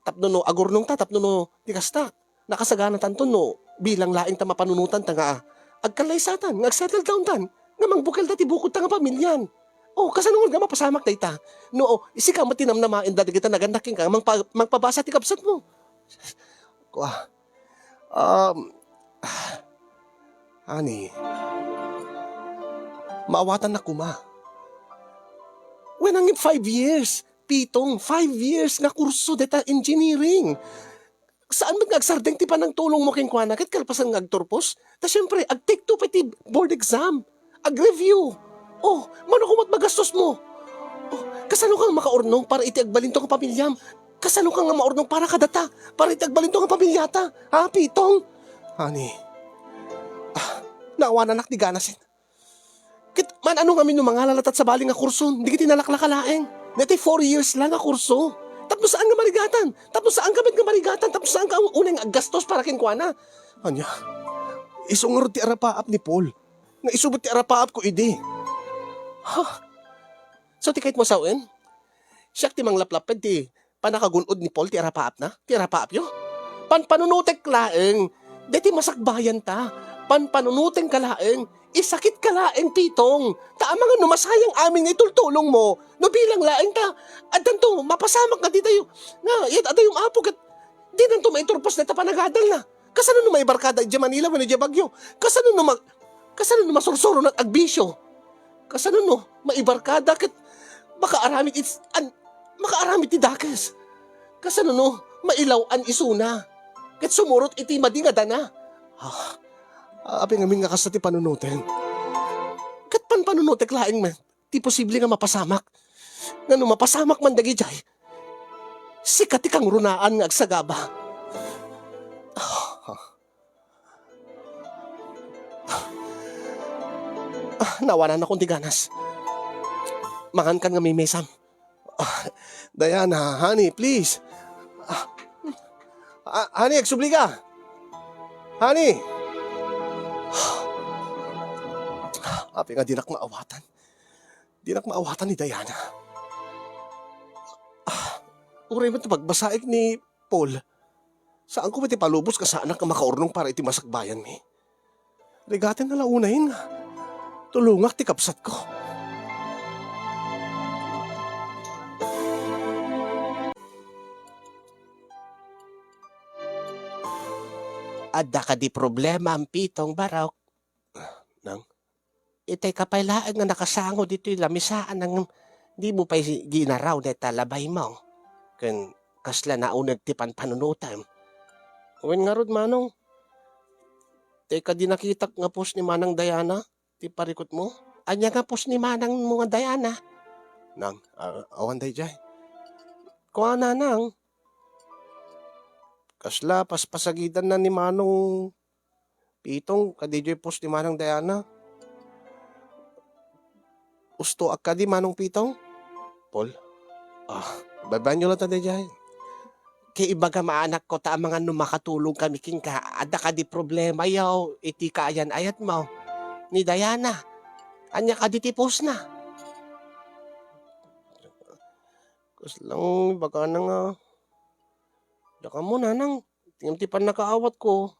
tapno no agurnong ta, tapno no ti kasta, nakasaganatanto no bilang laeng ta mapanunotanta nga agkallaysatan, nga agsettle down tan, nga mangbukelda ti bukodta nga pamilian. Oh, kasano nga mapasamak dayta? No, oh, sika met ti namnamaen dagita nagannak kenka nga mangpa-, mangpabasa ti kabsatmo. Kua, um, honey, maawatannak koma. Wen, ngem five years, Pitong, five years nga kurso deta engineering. Saan met nga agsardeng ti panangtulongmo kenkuana ket kalpasan nga agturpos? Ta siempre, ag-take two pay ti board exam. Ag-review. Oh, mano koma ti magastosmo? Oh, kasano ka makaurnong para iti agbalinto nga pamiliam? Kasano ka nga maurnong para kadata? Para iti agbalinto nga pamiliata? Ha, Pitong? Honey, ah, naawananak ti ganasen. Ket man-ano ngamin no mangala latta sabali nga kurso, dagiti nalaklaka laeng. Daytoy four years la nga kurso. Tapno saan nga marigatan? Tapno saan ka met nga marigatan? Tapno saan ka unay nga aggastos para kenkuana? Ania? Isu ngarud ti arapaap ni Paul. Nga isu met ti arapaapko idi. Ha? So, ti kayatmo sawen? Siak ti manglaplapped ti panakagun-od ni Paul ti arapaapna? Ti arapaapyo? Panpanunotek laeng. Daytoy masakbayanta. Panpanunotenka laeng. Isakitka laeng, Pitong. Ta amangan no masayang amin nga itultulongmo. No bilang laeng ta, addanto mapasamak nga ditayo. Nga, iyat adayom, Apo, ket dinanto maiturpos dayta panagadalna. Kasano no maibarkada idiay Manila wenno idiay Baguio? Kasano no mag-, kasano no masursuronak agbisio? Kasano no maibarkada ket makaaramid its-, an-, makaaramid ti dakes? Kasano no mailaw-an isuna ket sumurot iti madi nga dana? Ah, apay ngamin nga kasta ti panunotem? Ket panpanunotek laeng met ti posible nga mapasamak. Nga no mapasamak man dagijay, sika ti kangrunaan nga agsagaba. Ah, ah, nawanan akon ti ganas. Mangankan nga mimesam. Ah, Diana, honey, please. Ah, ah, honey, agsubli ka. Honey. Apay nga dinak maawatan. Dinak maawatan ni Diana. Ah, uray met pagbasaek ni Paul. Saanko met ipalubos nga saanak nga makaurnong para iti masakbayanmi. Rigaten na la unayen nga tulongak ti kabsatko. Adda kadi problema, Pitong, barok? Nang? Itay ka pay laeng nga nakasango ditoy lamisaan, nang dimo pay ginaraw dayta labaymo. Ken kasla nauneg ti panpanunotem. Wen ngarud, Manong, tay kadi nakitak nga post ni Manang Diana, ti parikutmo? Ania nga post ni Manangmo nga Diana? Nang, a-, awan dayjay. Kuana, Nang. Kasla paspasagidanna ni Manong Pitong, kadi diay post ni Manang Diana. Ustoak kadi, Manong Pitong? Paul? Ah, babaenyo latta dayjay. Kay ibagam a anakko ta amangan no makatulong kami kenka, adda kadi problema yaw iti kaayan-ayatmo ni Diana. Ania kadi ti postna? Kasla ibagana nga dakamo, Nanang. Ngem ti pannakaawatko,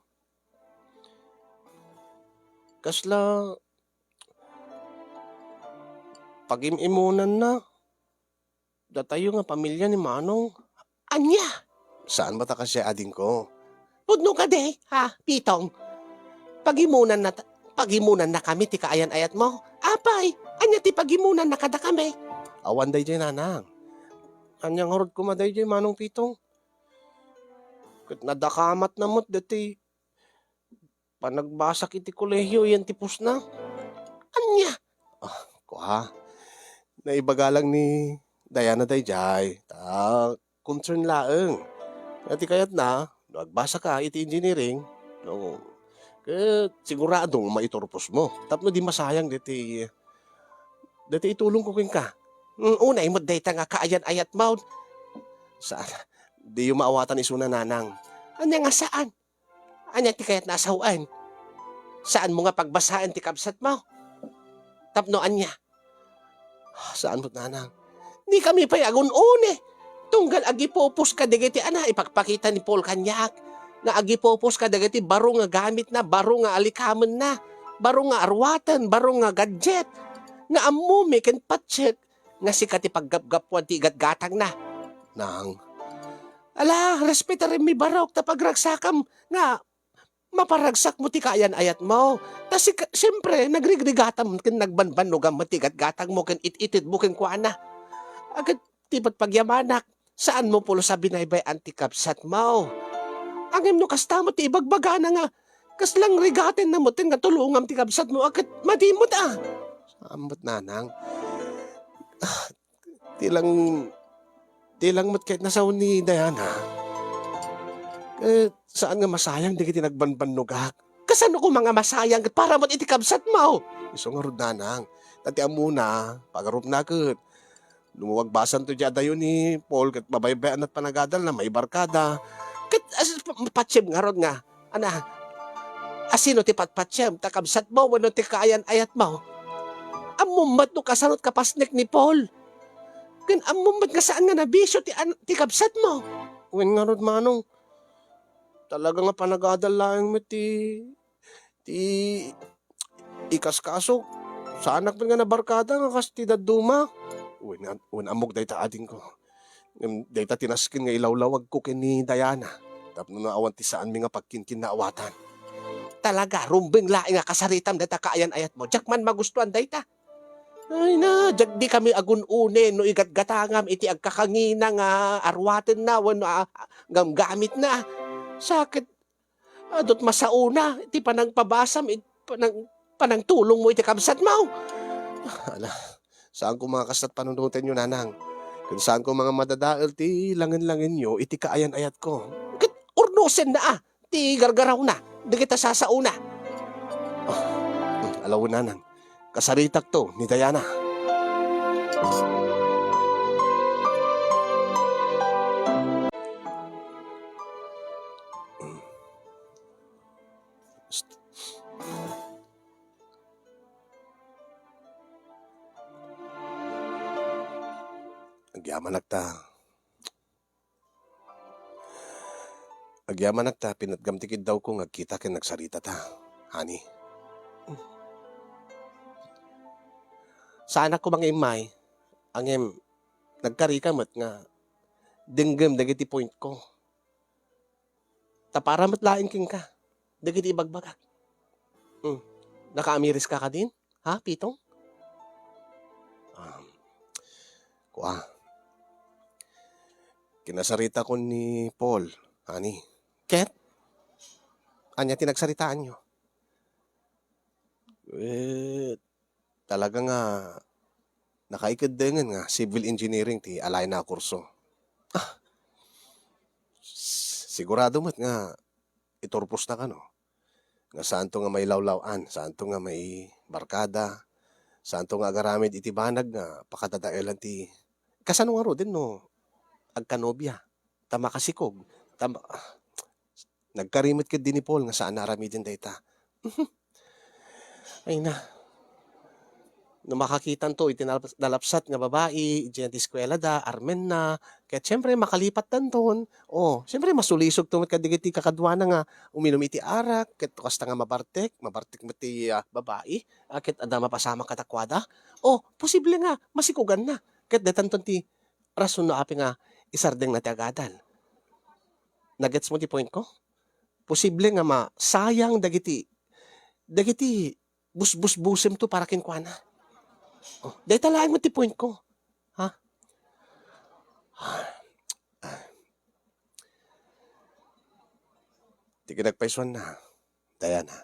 kasla pagim-imonanna datayo nga pamilia ni Manong. Ania? Saan met a kasdiay, adingko? Pudno kadi, ha, Pitong? Pagimonanna ta-, pagimonannakami ti kaayan-ayatmo? Apay, ania ti pagimonanna kadakami? Awan dayjay, Nanang. Ania ngarud koma dayjay, Manong Pitong? Ket nadakamatna met daytoy panagbasak iti kolehio, yan ti postna. Ania? Ah, kua. Naibaga lang ni Diana dayjay. Ta concern laeng. Nga ti kayatna, no agbasaka iti engineering, no, ket sigurado nga maiturposmo. Tapno di masayang deti, deti itulongko kenka. Mm, unay met dayta nga kaayan-ayatmo. Saan, diyo maawatan isuna, Nanang. Ania nga saan? Ania ti kayatna a sawen? Saanmo nga pagbasaen ti kabsatmo? Tapno ania? Ah, saan met, Nanang? Dikami pay agun-uni. Tunggal agipupos kadagiti, ana, ipakpakita ni Paul kaniak nga agipupos kadagiti baro nga gamitna, baro nga alikamenna, baro nga aruaten, baro nga gadget, nga ammomi ken patiek nga sika ti paggapgapuan ti igatgatangna. Nang. Ala, respetarenmi barok ta pagragsakam nga maparagsakmo ti kaayan-ayatmo. Ta sika, siempre, nagrigrigatam ken nagbanbannogam met ti igatgatangmo ken it-itedmo kenkuana. Ket ti pagpagyamanak, saanmo pulos a binaybay-an ti kabsatmo. Ngem no kasta met ti ibagbagana nga, kasla rigatenna met nga tulongam ti kabsatmo, a ket madi met a. Saan met, Nanang. Ah, ti lang, ti lang met ket nasawen ni Diana. Eh, saan nga masayang dagiti nagbanbannogak? Kasano koma nga masayang ket para met iti kabsatmo? Isu ngarud, Nanang. Ta ti ammona, pagarupna ket no agbasanto diay adayo ni Paul ket mabaybayanna ti panagadalna, maibarkada. Ket as-, pa-, patiem ngarud nga, ana, asino ti patpatiem, ta kabsatmo wenno ti kaayan-ayatmo? Ammom met no kasano ti kapasnek ni Paul? Ken ammom met nga saan nga nabisio ti an-, ti kabsatmo? Wen ngarud, Manong, talaga nga panagadal laeng met ti ti ikaskasok. Saanak met nga nabarkada nga kas ti dadduma. Wen, wen ammok dayta, adingko. Ngem dayta ti nasken nga ilawlawagko ken ni Diana tapno no awan ti saanmi nga pagkinkinnaawatan. Talaga, rumbeng laeng a kasaritam dayta kaayan-ayatmo. Diak man magustuan dayta. Ay na, diak dikami agun-unen no igatgatangam iti agkakangina nga aruatenna wenno a-, a-, gamgamitna. Sa ket, adut masaona iti panangpabasam iti panang-, panangtulongmo iti kabsatmo. Ala, saan ko nga kastat panunotenyo, nanang. Ken saan ko nga madadael ti langen-langenyo iti kaayan-ayatko. Ket urnosenna a ti gargarawna dagita sasaona. Oh, hmm, alawen, nanang. Kasaritakto ni Diana. Agyamanak ta. Agyamanak ta pinatgam ti kiddawko nga agkita ken nagsaritata, honey. Saanak koma nga immay, ngem nagkarika met nga denggem dagiti pointko. Ta para met laeng kenka dagiti ibagbagak. Hmm. Nakaamiriska kadin? Ha, Pitong? Um, kua. Kinasaritakon ni Paul, honey. Ket? Ania ti nagsaritaanyo? Eh, talaga nga nakaikeddengen nga civil engineering ti alayna a kurso. Ah, s-, sigurado met nga iturposna kano. Nga saanto nga mailawlaw-an, saanto nga maibarkada, saanto nga agaramid iti banag nga pakadadaelan ti, kasano ngaruden no agkanobia, ta makasikog, ta ma-, nagkari met ketdi ni Paul nga saan a aramiden dayta. Ay na. No makakitanto iti nalap-, nalapsat nga babai, idiay ti eskuelada, armenna, ket siyempre, makalipattanton. O, siyempre, masulisogto met kadagiti kakaduana nga uminum iti arak, ket kasta nga mabartek, mabartek met ti, ah, babai, a, ket adda mapasamak kadakuada. O, posible nga masikoganna. Ket daytanton ti rason no apay nga isardengna ti agadal. Nagetsmo ti point ko? Posible nga masayang dagiti, dagiti busbusbusemto para kenkuana. O, dayta laeng met ti point ko. Ha? Ti kinagpaysuanna, Diana.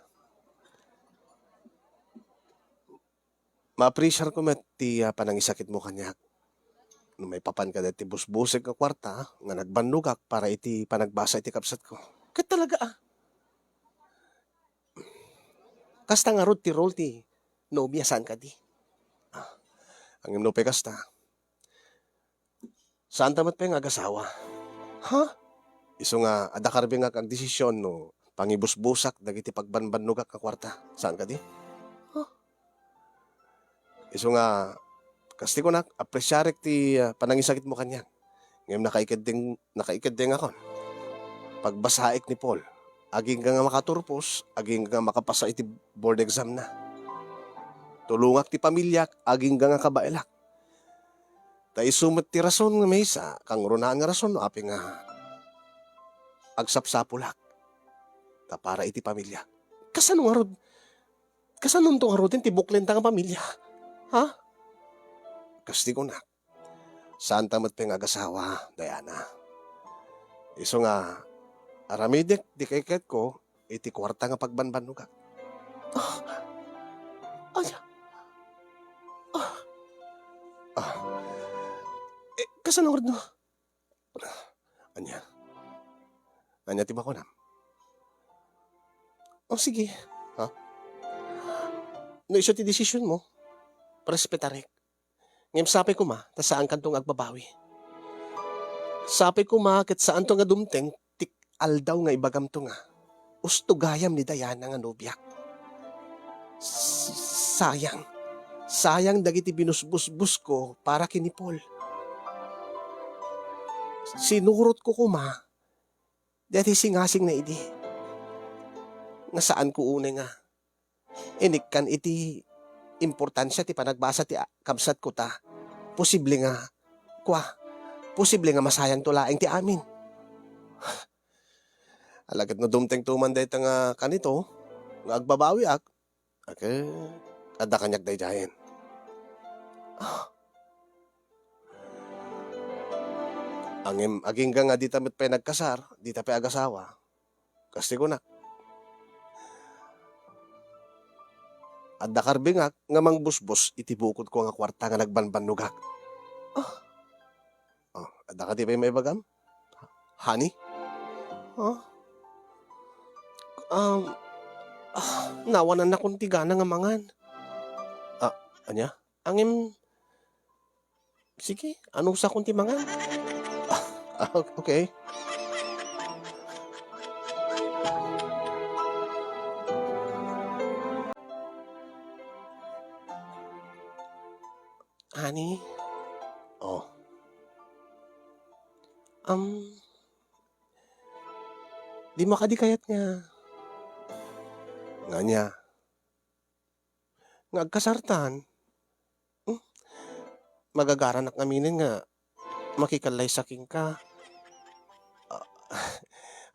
Ma-appreciate ko met ti, ah, panangisakitmo kaniak. No maipapan ka dayta busbusek nga kuarta nga nagbannogak para iti panagbasa iti kabsatko. Ket talaga, ah. Kasta ngarud ti role ti nobia, saan kadi? Ah, ngem no pay kasta, saanta met pay nga agasawa. Ha? Isu nga adda karbengak agdesisyon no pangibusbusak dagiti pagbanbannogak nga kuarta. Saan kadi? Ha? Isu nga, kas ti kunak, apresiarek ti, ah, panangisakitmo kaniak. Ngem nakaikeddeng, nakaikeddengakon. Pagbasaek ni Paul, agingga nga makaturpos, agingga nga makapasa iti board exam na. Tulongak ti pamiliak, agingga nga kabaelak. Ta isu met ti rason nga maysa, kangrunaan nga rason no apay nga agsapsapulak ta para iti pamiliak. Kasano ngarud, kasanonto ngaruden ti buklenta nga pamilia? Ha? Kas ti kunak, saanta met pay nga agasawa, Diana. Isu nga, aramidek ti kaiketko iti kuarta nga pagbanbannogak. Ah, aya? Ah, ah. Eh, kasano ngarud no? Ania? Ania ti makunam? O, sige. Ha? No isu ti desisionmo, respetarek. Ngem sapay koma ta saankanto nga agbabawi. Sapay koma ket saanto nga dumteng ti aldaw nga ibagamto nga, "Usto gayam ni Diana nga nobiak." S-, sayang. Sayang dagiti binusbusbusko para ken ni Paul. Sinurotko koma dayta singasingna idi nga saanko unay nga inikkan iti importansia ti panagbasa ti a-, kabsatko ta posible nga, kua, posible nga masayangto laeng ti amin. Ala ket no dumtengto man dayta nga kanito, nga agbabawiak, ket adda kaniak daydiayen. Ngem agingga nga dita met pay nagkasar, dita pay agasawa. Kas ti kunak, adda karbingak nga mangbusbos iti bukodko nga kuarta nga nagbanbannogak. Ah. Oh, adda kadi pay maibagam? Honey? Huh? Um, ah, nawanannakon ti gana nga mangan. Ah, ania? Ngem, sige, anusakon ti mangan. Ah, ah, okay. Honey? Oh. Um, dimo kadi kayat nga, nga ania? Nga agkasartan? Hmm? Magagaranak ngaminen nga makikallaysa kenka. Ah,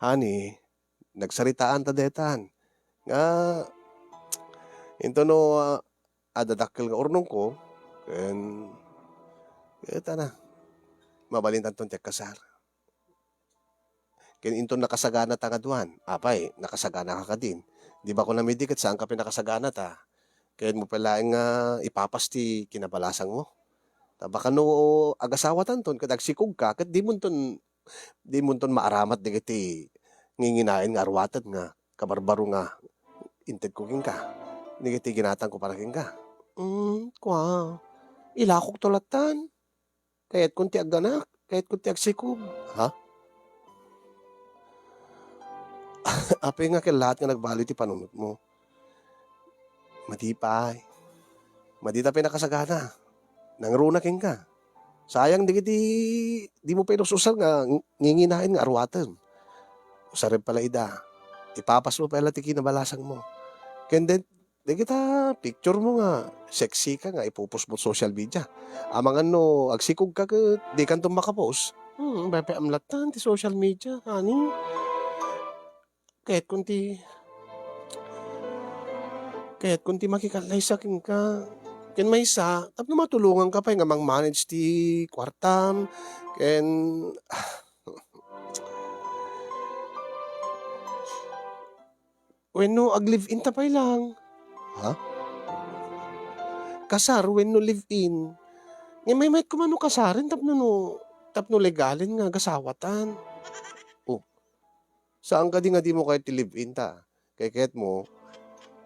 honey, nagsaritaanta detan. Nga, into no, ah, adda dakkel nga urnongko, ken, ket, ana, mabalintanton ti agkasar. Ken inton nakasaganata nga duan, apay, nakasaganaka kadin? Di ba kunam idi ket saanka pay nakasaganata? Kayatmo pay laeng nga ipapas ti kinabalasangmo. Ta baka no agasawatanton ket agsikogka, ket dimonton, dimonton maaramat dagiti nginginaen nga aruaten nga kabarbaro nga intedko kenka, dagiti ginatangko para kenka. Mm, kua, ilakokto lattan. Kayatkon ti agganak, kayatkon ti agsikog. Ha? Apay nga kellaat nga nagbaliw ti panunotmo? Madi pay. Madita pay nakasagana. Nangruna kenka. Sayang dagiti dimo pay inus-usar nga ng-, nginginaen nga aruatem. Usarem pay la ida. Ipapasmo pay la ti kinabalasangmo. Ken den, dagita picture mo nga sexy ka nga ipupos mo social media. Amangan no agsikog ka ket dikanto makapost. Hmm, bebe, amlatan ti social media, honey. Kayatkon ti, kayatkon ti makikallaysa kenka. Ken maysa, tapno matulonganka pay nga mang-manage ti kuartam. Ken, wenno aglive-in ta pay lang. Ha? Kasar wenno live-in? Ngem maymayat koma no kasaren tapno no, tapno legalen nga agasawatan. Oh. Saan kadi nga dimo kayat ti live-in ta? Kayatmo,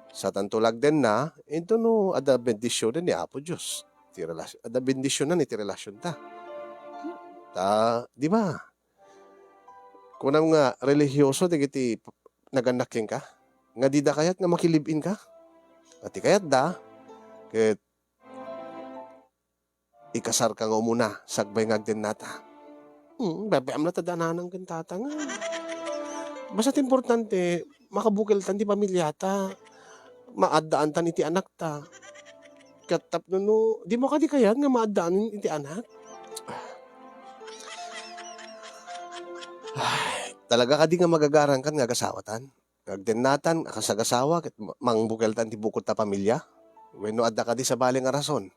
satanto la agdenna, intono adda bendisionen ni Apo Dios. Ti relas-, adda bendisionan iti relasionta. Ta, di ba? Kunam nga relihioso dagiti p-, nagannak kenka, nga dida kayat nga makilive-in ka. Nga ti kayatda, ket ikasarka nga umuna, sakbay nga agdennata. Hmm, bebe, amla ta dananang ken tata nga. Basta ti importante, makabukeltan ti pamiliata. Maaddaantan iti anakta. Ket tapno no, dimo kadi kayat nga maaddaan iti anak? Ay, talaga kadi nga magagarankan nga agasawatan? Nga agdennatan, akasagasawa, ket ma-, mangbukeltan ti bukod ta pamilia? Wenno adda kadi sabali nga rason?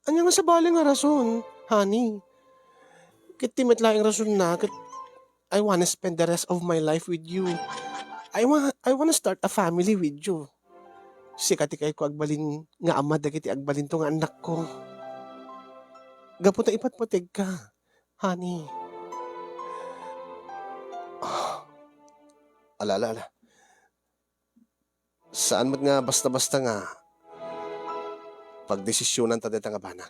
Ania nga sabali nga rason, honey? Ket ti met laeng rasonna, ket I wanna spend the rest of my life with you. I wa-, I wanna start a family with you. Sika ti kayatko agbalin nga ama dagiti agbalinto nga annakko. Gapu ta ipatpategka, honey. Ah. Ala, ala, ala. Saan met nga basta-basta nga pagdesisionanta dayta nga banag.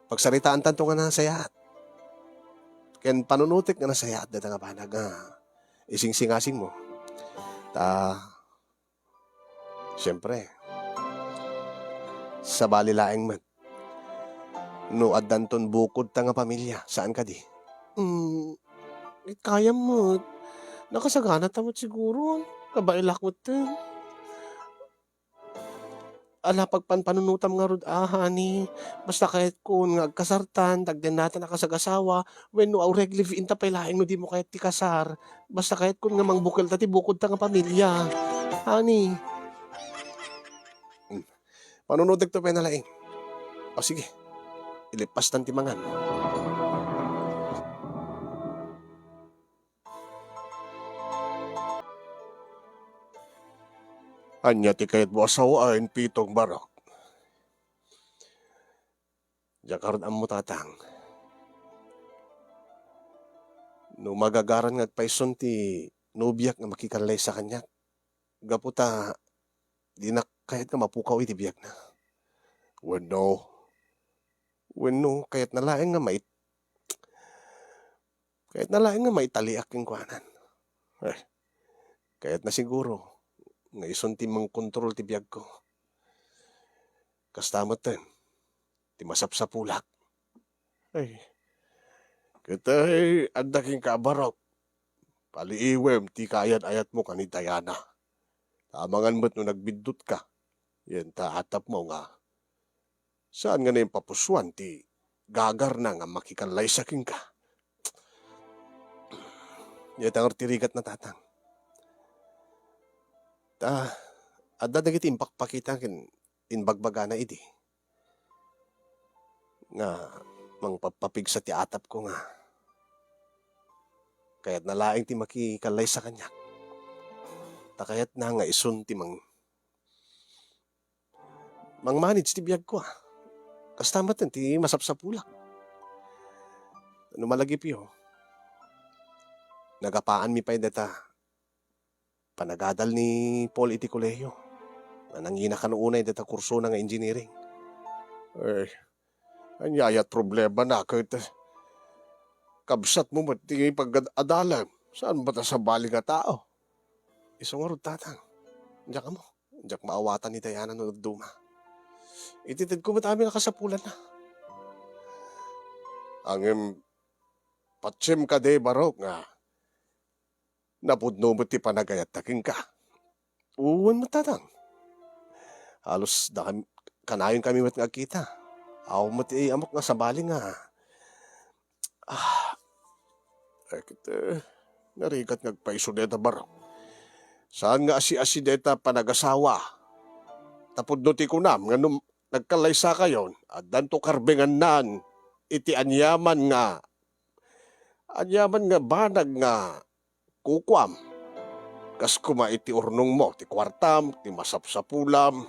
Pagsaritaantanto nga nasayaat. Ken panunotek nga nasayaat dayta nga banag nga isingsingasingmo. Ta, siempre, sabali laeng met no addanton bukodta nga pamilia, saan kadi? Mm, kayam met. Nakasaganata met siguro. Kabaelak met. Ala, pagpanpanunotam ngarud, ah, honey. Basta kayatkon nga agkasartan, dagdennatan a kasagasawa, wenno aureg live-in ta pay laeng no dimo kayat ti kasar. Basta kayatkon nga mangbukelta ti bukodta nga pamilia. Honey. Hmm. Panunotekto pay na laeng. O sige, ilipastan ti mangan. Ania ti kayatmo a sawaen, Pitong, barok? Diak ngarud ammo, tatang. No magagaran nga agpayson ti nobiak nga makikallaysa kaniak, gapu ta dinak kayat nga mapukaw iti biagna. Wenno, wenno, kayatna laeng nga mait-, kayatna laeng nga maitaliak kenkuana. Eh, kayatna siguro nga isun ti mangkontrol ti biagko. Kasta metten ti masapsapulak. Ay, ket ay, adda kenka a barok. Paliiwem ti kaayat-ayatmo ken ni Diana. Ta amangan met no nagbiddutka, yen ta atapmo nga saan nga naimpapusoan ti gagarna nga makikallaysa kenka. Dayta ngarud ti rigatna, tatang. Ta, adda dagiti impakpakita ken imbagbagana idi nga mangpapapigsa ti atapko nga kayatna laeng ti makikallaysa kaniak. Ta kayatna nga isun ti mang-, mangmanage ti biagko, a. Kasta met ti masapsapulak. No malagipyo, nagapaanmi pay dayta panagadal ni Paul iti kolehiyo nga nangina kano unay dayta kursona nga engineering. Eh, ania aya ti problemana ket kabsatmo met ti pagad-adalem? Saan met a sabali nga tao? Isu ngarud, tatang. Diak ammo. Diak maawatan ni Diana no dadduma. Itedtedko met amin a kasapulanna. Ngem patiem kadi, barok, nga napudno met ti panagayatta kenka? Wen met, tatang. Halos da kam-, kanayon kami met nga agkita. Awan met ti ammok nga sabali nga, ah, eh, ket, eh, narigat nga agpayso dayta, barok. Saan nga asi-asi dayta panagasawa. Ta pudno ti kunam nga no nagkallaysakayon, addanto karbengannan iti aniaman nga, aniaman nga banag nga kukuam. Kas koma iti urnongmo, ti kuartam, ti masapsapulam,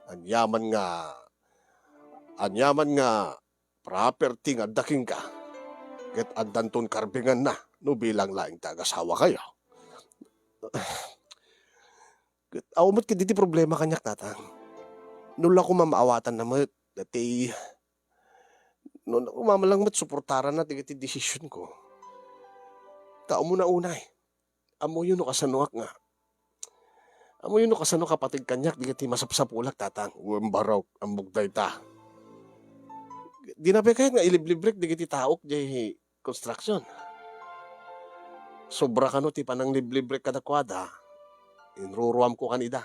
aniaman nga, aniaman nga property nga adda kenka, ket addanton karbenganna no bilang laeng ti agasawakayo. Ket awan met ketdi ti problema kaniak, tatang. No la koma maawatanna met, dayta, no, no koma lang met suportaranna dagiti desisionko. Ta ammona unay, ammoyo no kasanoak nga, ammoyo no kasano kapateg kaniak dagiti masapsapulak, tatang. Wen, barok, ammok dayta. Dina pay kayat nga iliblibrek dagiti taok diay construction. Sobra kano ti panangliblibrek kadakuada, inruruamko kan ida.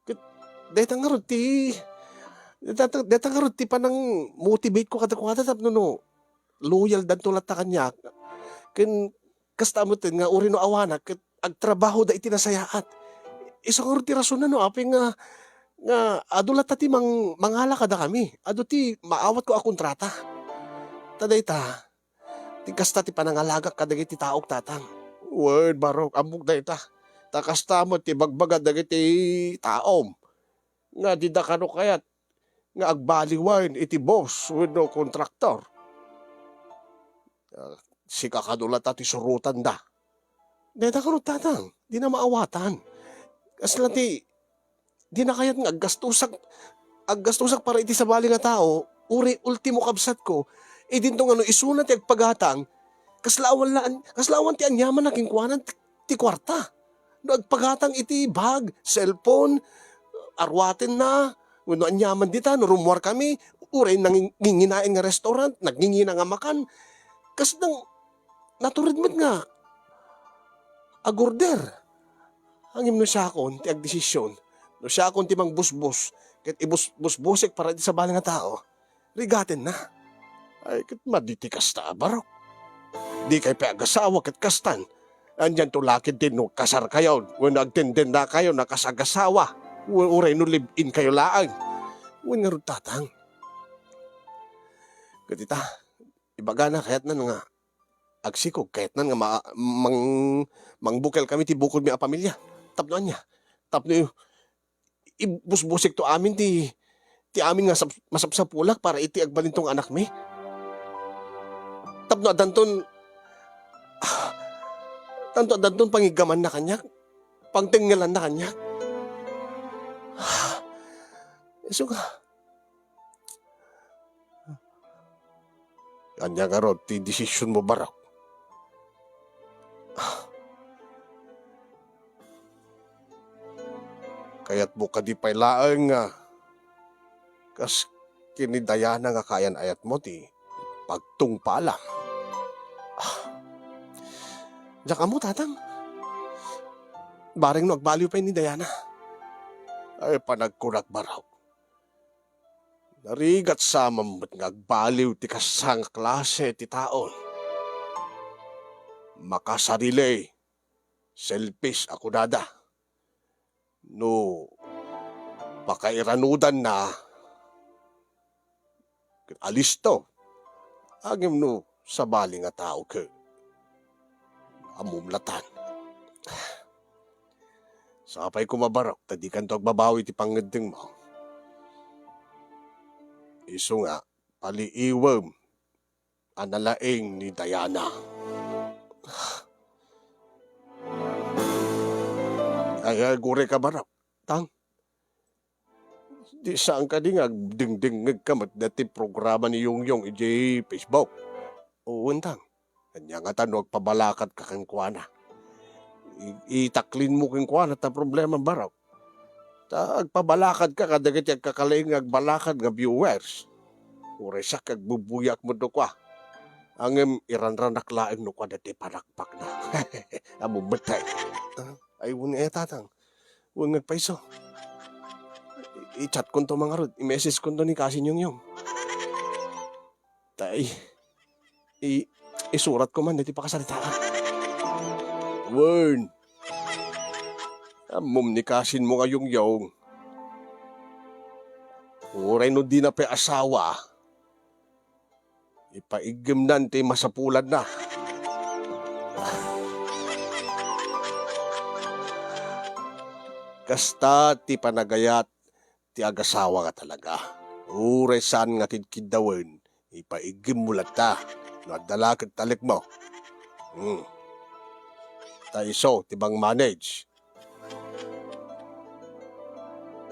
Ket dayta ngarud ti, dayta, dayta ngarud ti panang-motivate ko kadakuada tapno no loyal danto latta kaniak. Ken kasta metten nga uray no awanak ket agtrabahoda iti nasayaat. Isu ngarud ti rasonna no apay nga, nga adu latta ti mang-, mangala kadakami. Adu ti maawatko a kontrata. Ta dayta, ti kasta ti panangalagak kadagiti taok, tatang. Wen, barok, ammok dayta. Ta kasta met ti ibagbaga dagiti taom nga dida kano kayat nga agbaliwen iti boss wenno kontraktor. Ah, sika kano latta ti surotanda. Dayta kano, tatang, dina maawatan. Kasla ti, dina kayat nga aggastosak, aggastosak para iti sabali nga tao, uray ultimo kabsatko, idinto nga no isuna ti agpagatang, kasla awan la, kasla awan ti aniamanna kenkuana ti, ti kuarta. No agpagatang iti bag, cellphone, aruatenna, wenno aniaman dita, no rummuar kami, uray nanginginain nga restaurant, nagngingina nga makan, kasdang natured met nga agorder. Ngem no siakon ti agdesision, no siakon ti mangbusbos, ket ibus-, busbosek para iti sabali nga tao, rigatenna. Ay, ket madi ti kasta a barok. Dikay pay agasawa ket kastan. Anianto la ketdi no kasarkayon wenno agtendennakayon a kas agasawa, u-, uray no live-in kayo laeng. Wen ngarud, tatang, Ket ita, ibagana kayatnan nga agsikog, kayatnan nga ma-, mang-, mangbukelkami ti bukodmi a pamilia. Tapno ania? Tapno ibusbusekto amin ti, ti amin nga sap-, masapsapulak para iti agbalinto nga anakmi. Tapno addanton, tanto addanton pangiggamanna kaniak, pangtengngelanna kaniak. Isu nga, Ania ngarud ti desisionmo, Barok? Kayatmo kadi pay laeng nga kas ken ni Diana nga kaayan-ayatmo ti pagtungpalam? Ah, diak ammo, Tatang. Bareng no agbaliw pay ni Diana. Ay, panagkunak, Barok. Narigat sa man met nga agbaliw ti kasta nga klase ti tao. Makasarili, selfish a kunada. No pakairanudanna, alisto. Ngem no sabali nga tao ket ammom latta. Sapay koma, Barok, ta dikanto agbabawi iti pangngeddengmo. Isu nga, paliiwem a nalaing ni Diana. Ay, ay, gurayka, Barok. Tang, di saan kadi nga agdingdingngegka met daytoy programa ni Yongyong idiay Facebook? Wen, Tang. Ania ngata no agpabalakadka kenkuana? I-, itaklinmo kenkuana ta problema, Barok. Ta agpabalakadka kadagiti agkakalaing nga agbalakad nga viewers. Uray siak agbubuyaak met no kua. Ngem iranranak laeng no kua daytoy panakpakna. Ammom met, Tay. Ah, ay, wen nga, Tatang. Wen nga agpayso. I-, i-chatkonto man ngarud, i-messagekonto ni Kasin Yongyong. Tay, i-, isuratko man daytoy pakasaritaan. Wen, ammom ni kasinmo nga Yongyong. Uray no dina pay asawa, ipaiggemnan ti masapulanna. Kasta ti panagayat ti agasawa nga talaga. Uray saan nga kidkiddawen, ipaiggimmo latta no adda la ket talekmo. Hmm. Ta isu ti mang-manage.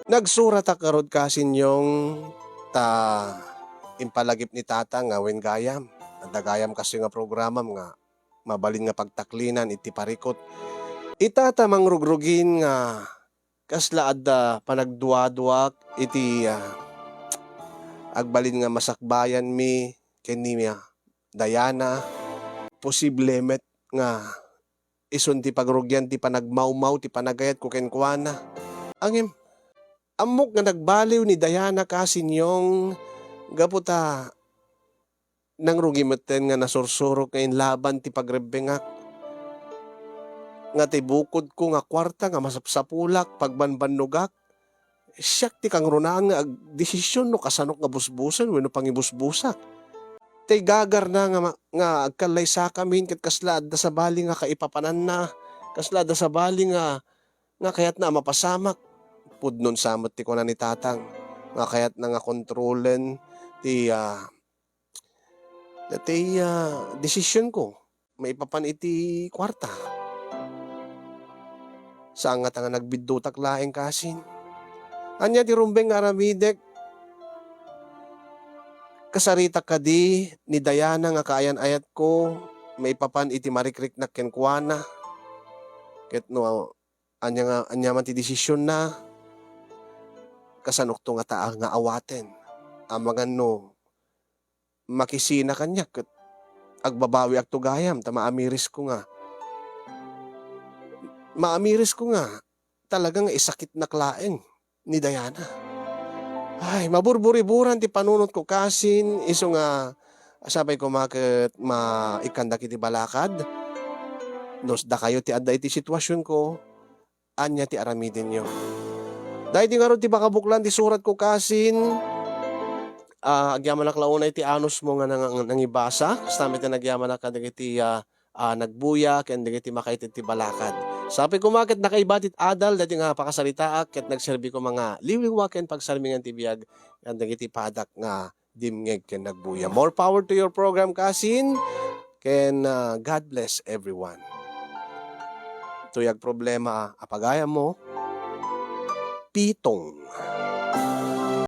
Nagsuratak ngarud, Kasin Yong, ta impalagip ni Tatang nga wen gayam. Adda gayam kastoy nga programam nga mabalin nga pagtaklinan iti parikut. Ita ta mangrugrugin nga kasla adda panagduaduak iti, ah, agbalin nga masakbayanmi ken ni, ah, Diana. Posible met nga isun ti pagrugian ti panagmawmaw ti panagayatko kenkuana. Ngem, ammok nga nagbaliw ni Diana, Kasin Yong, gapu ta nangrugi metten nga nasursurok nga inlaban ti pagrebbengak. Nga ti bukodko nga kuarta nga masapsapulak, pagbanbannogak, siak ti kangrunaan nga agdesisyon no kasanok nga busbusen wenno pangibusbusak. Tay gagarna nga ma-, nga agkallaysakamin ket kasla adda sabali nga kaipapananna, kasla adda sabali nga, nga kayatna a mapasamak. Pudnon sa met ti kuna ni Tatang nga kayatna nga kontrolen ti, ah, daytoy, ah, desisyonko maipapan iti kuarta. Saan ngata nga nagbiddutak laeng, Kasin. Ania ti rumbeng nga aramidek? Kasaritak kadi ni Diana nga kaayan-ayatko maipapan iti marikriknak kenkuana? Ket no ania nga, ania man ti desisionna, kasanokto ngata a nga awaten? Amangan no makisina kaniak ket agbabawiakto gayam ta maamirisko nga, maamirisko nga talaga nga isakitnak laeng ni Diana. Ay, maburburiburan ti panunotko, Kasin, isu nga sapay koma ket maikkandak iti balakad. No dakayo ti adda iti situasionko, ania ti aramidenyo? Daydi ngarud ti pakabuklan ti suratko, Kasin. ah, agyamanak la unay ti anusmo nga nang-, nangibasa, kasta met ti nagyamanak kadagiti, ah, ah, nagbuya ken dagiti makaitid ti balakad. Sapay koma ket nakaiba ti adal daytoy nga pakasaritaak ket nagserbi koma nga liwliwa ken pagsarmingan ti biag ken dagiti padak nga dimngeg ken nagbuya. More power to your program, kasin, ken, ah, God bless everyone. Tuyag problema a pagayammo, pitong.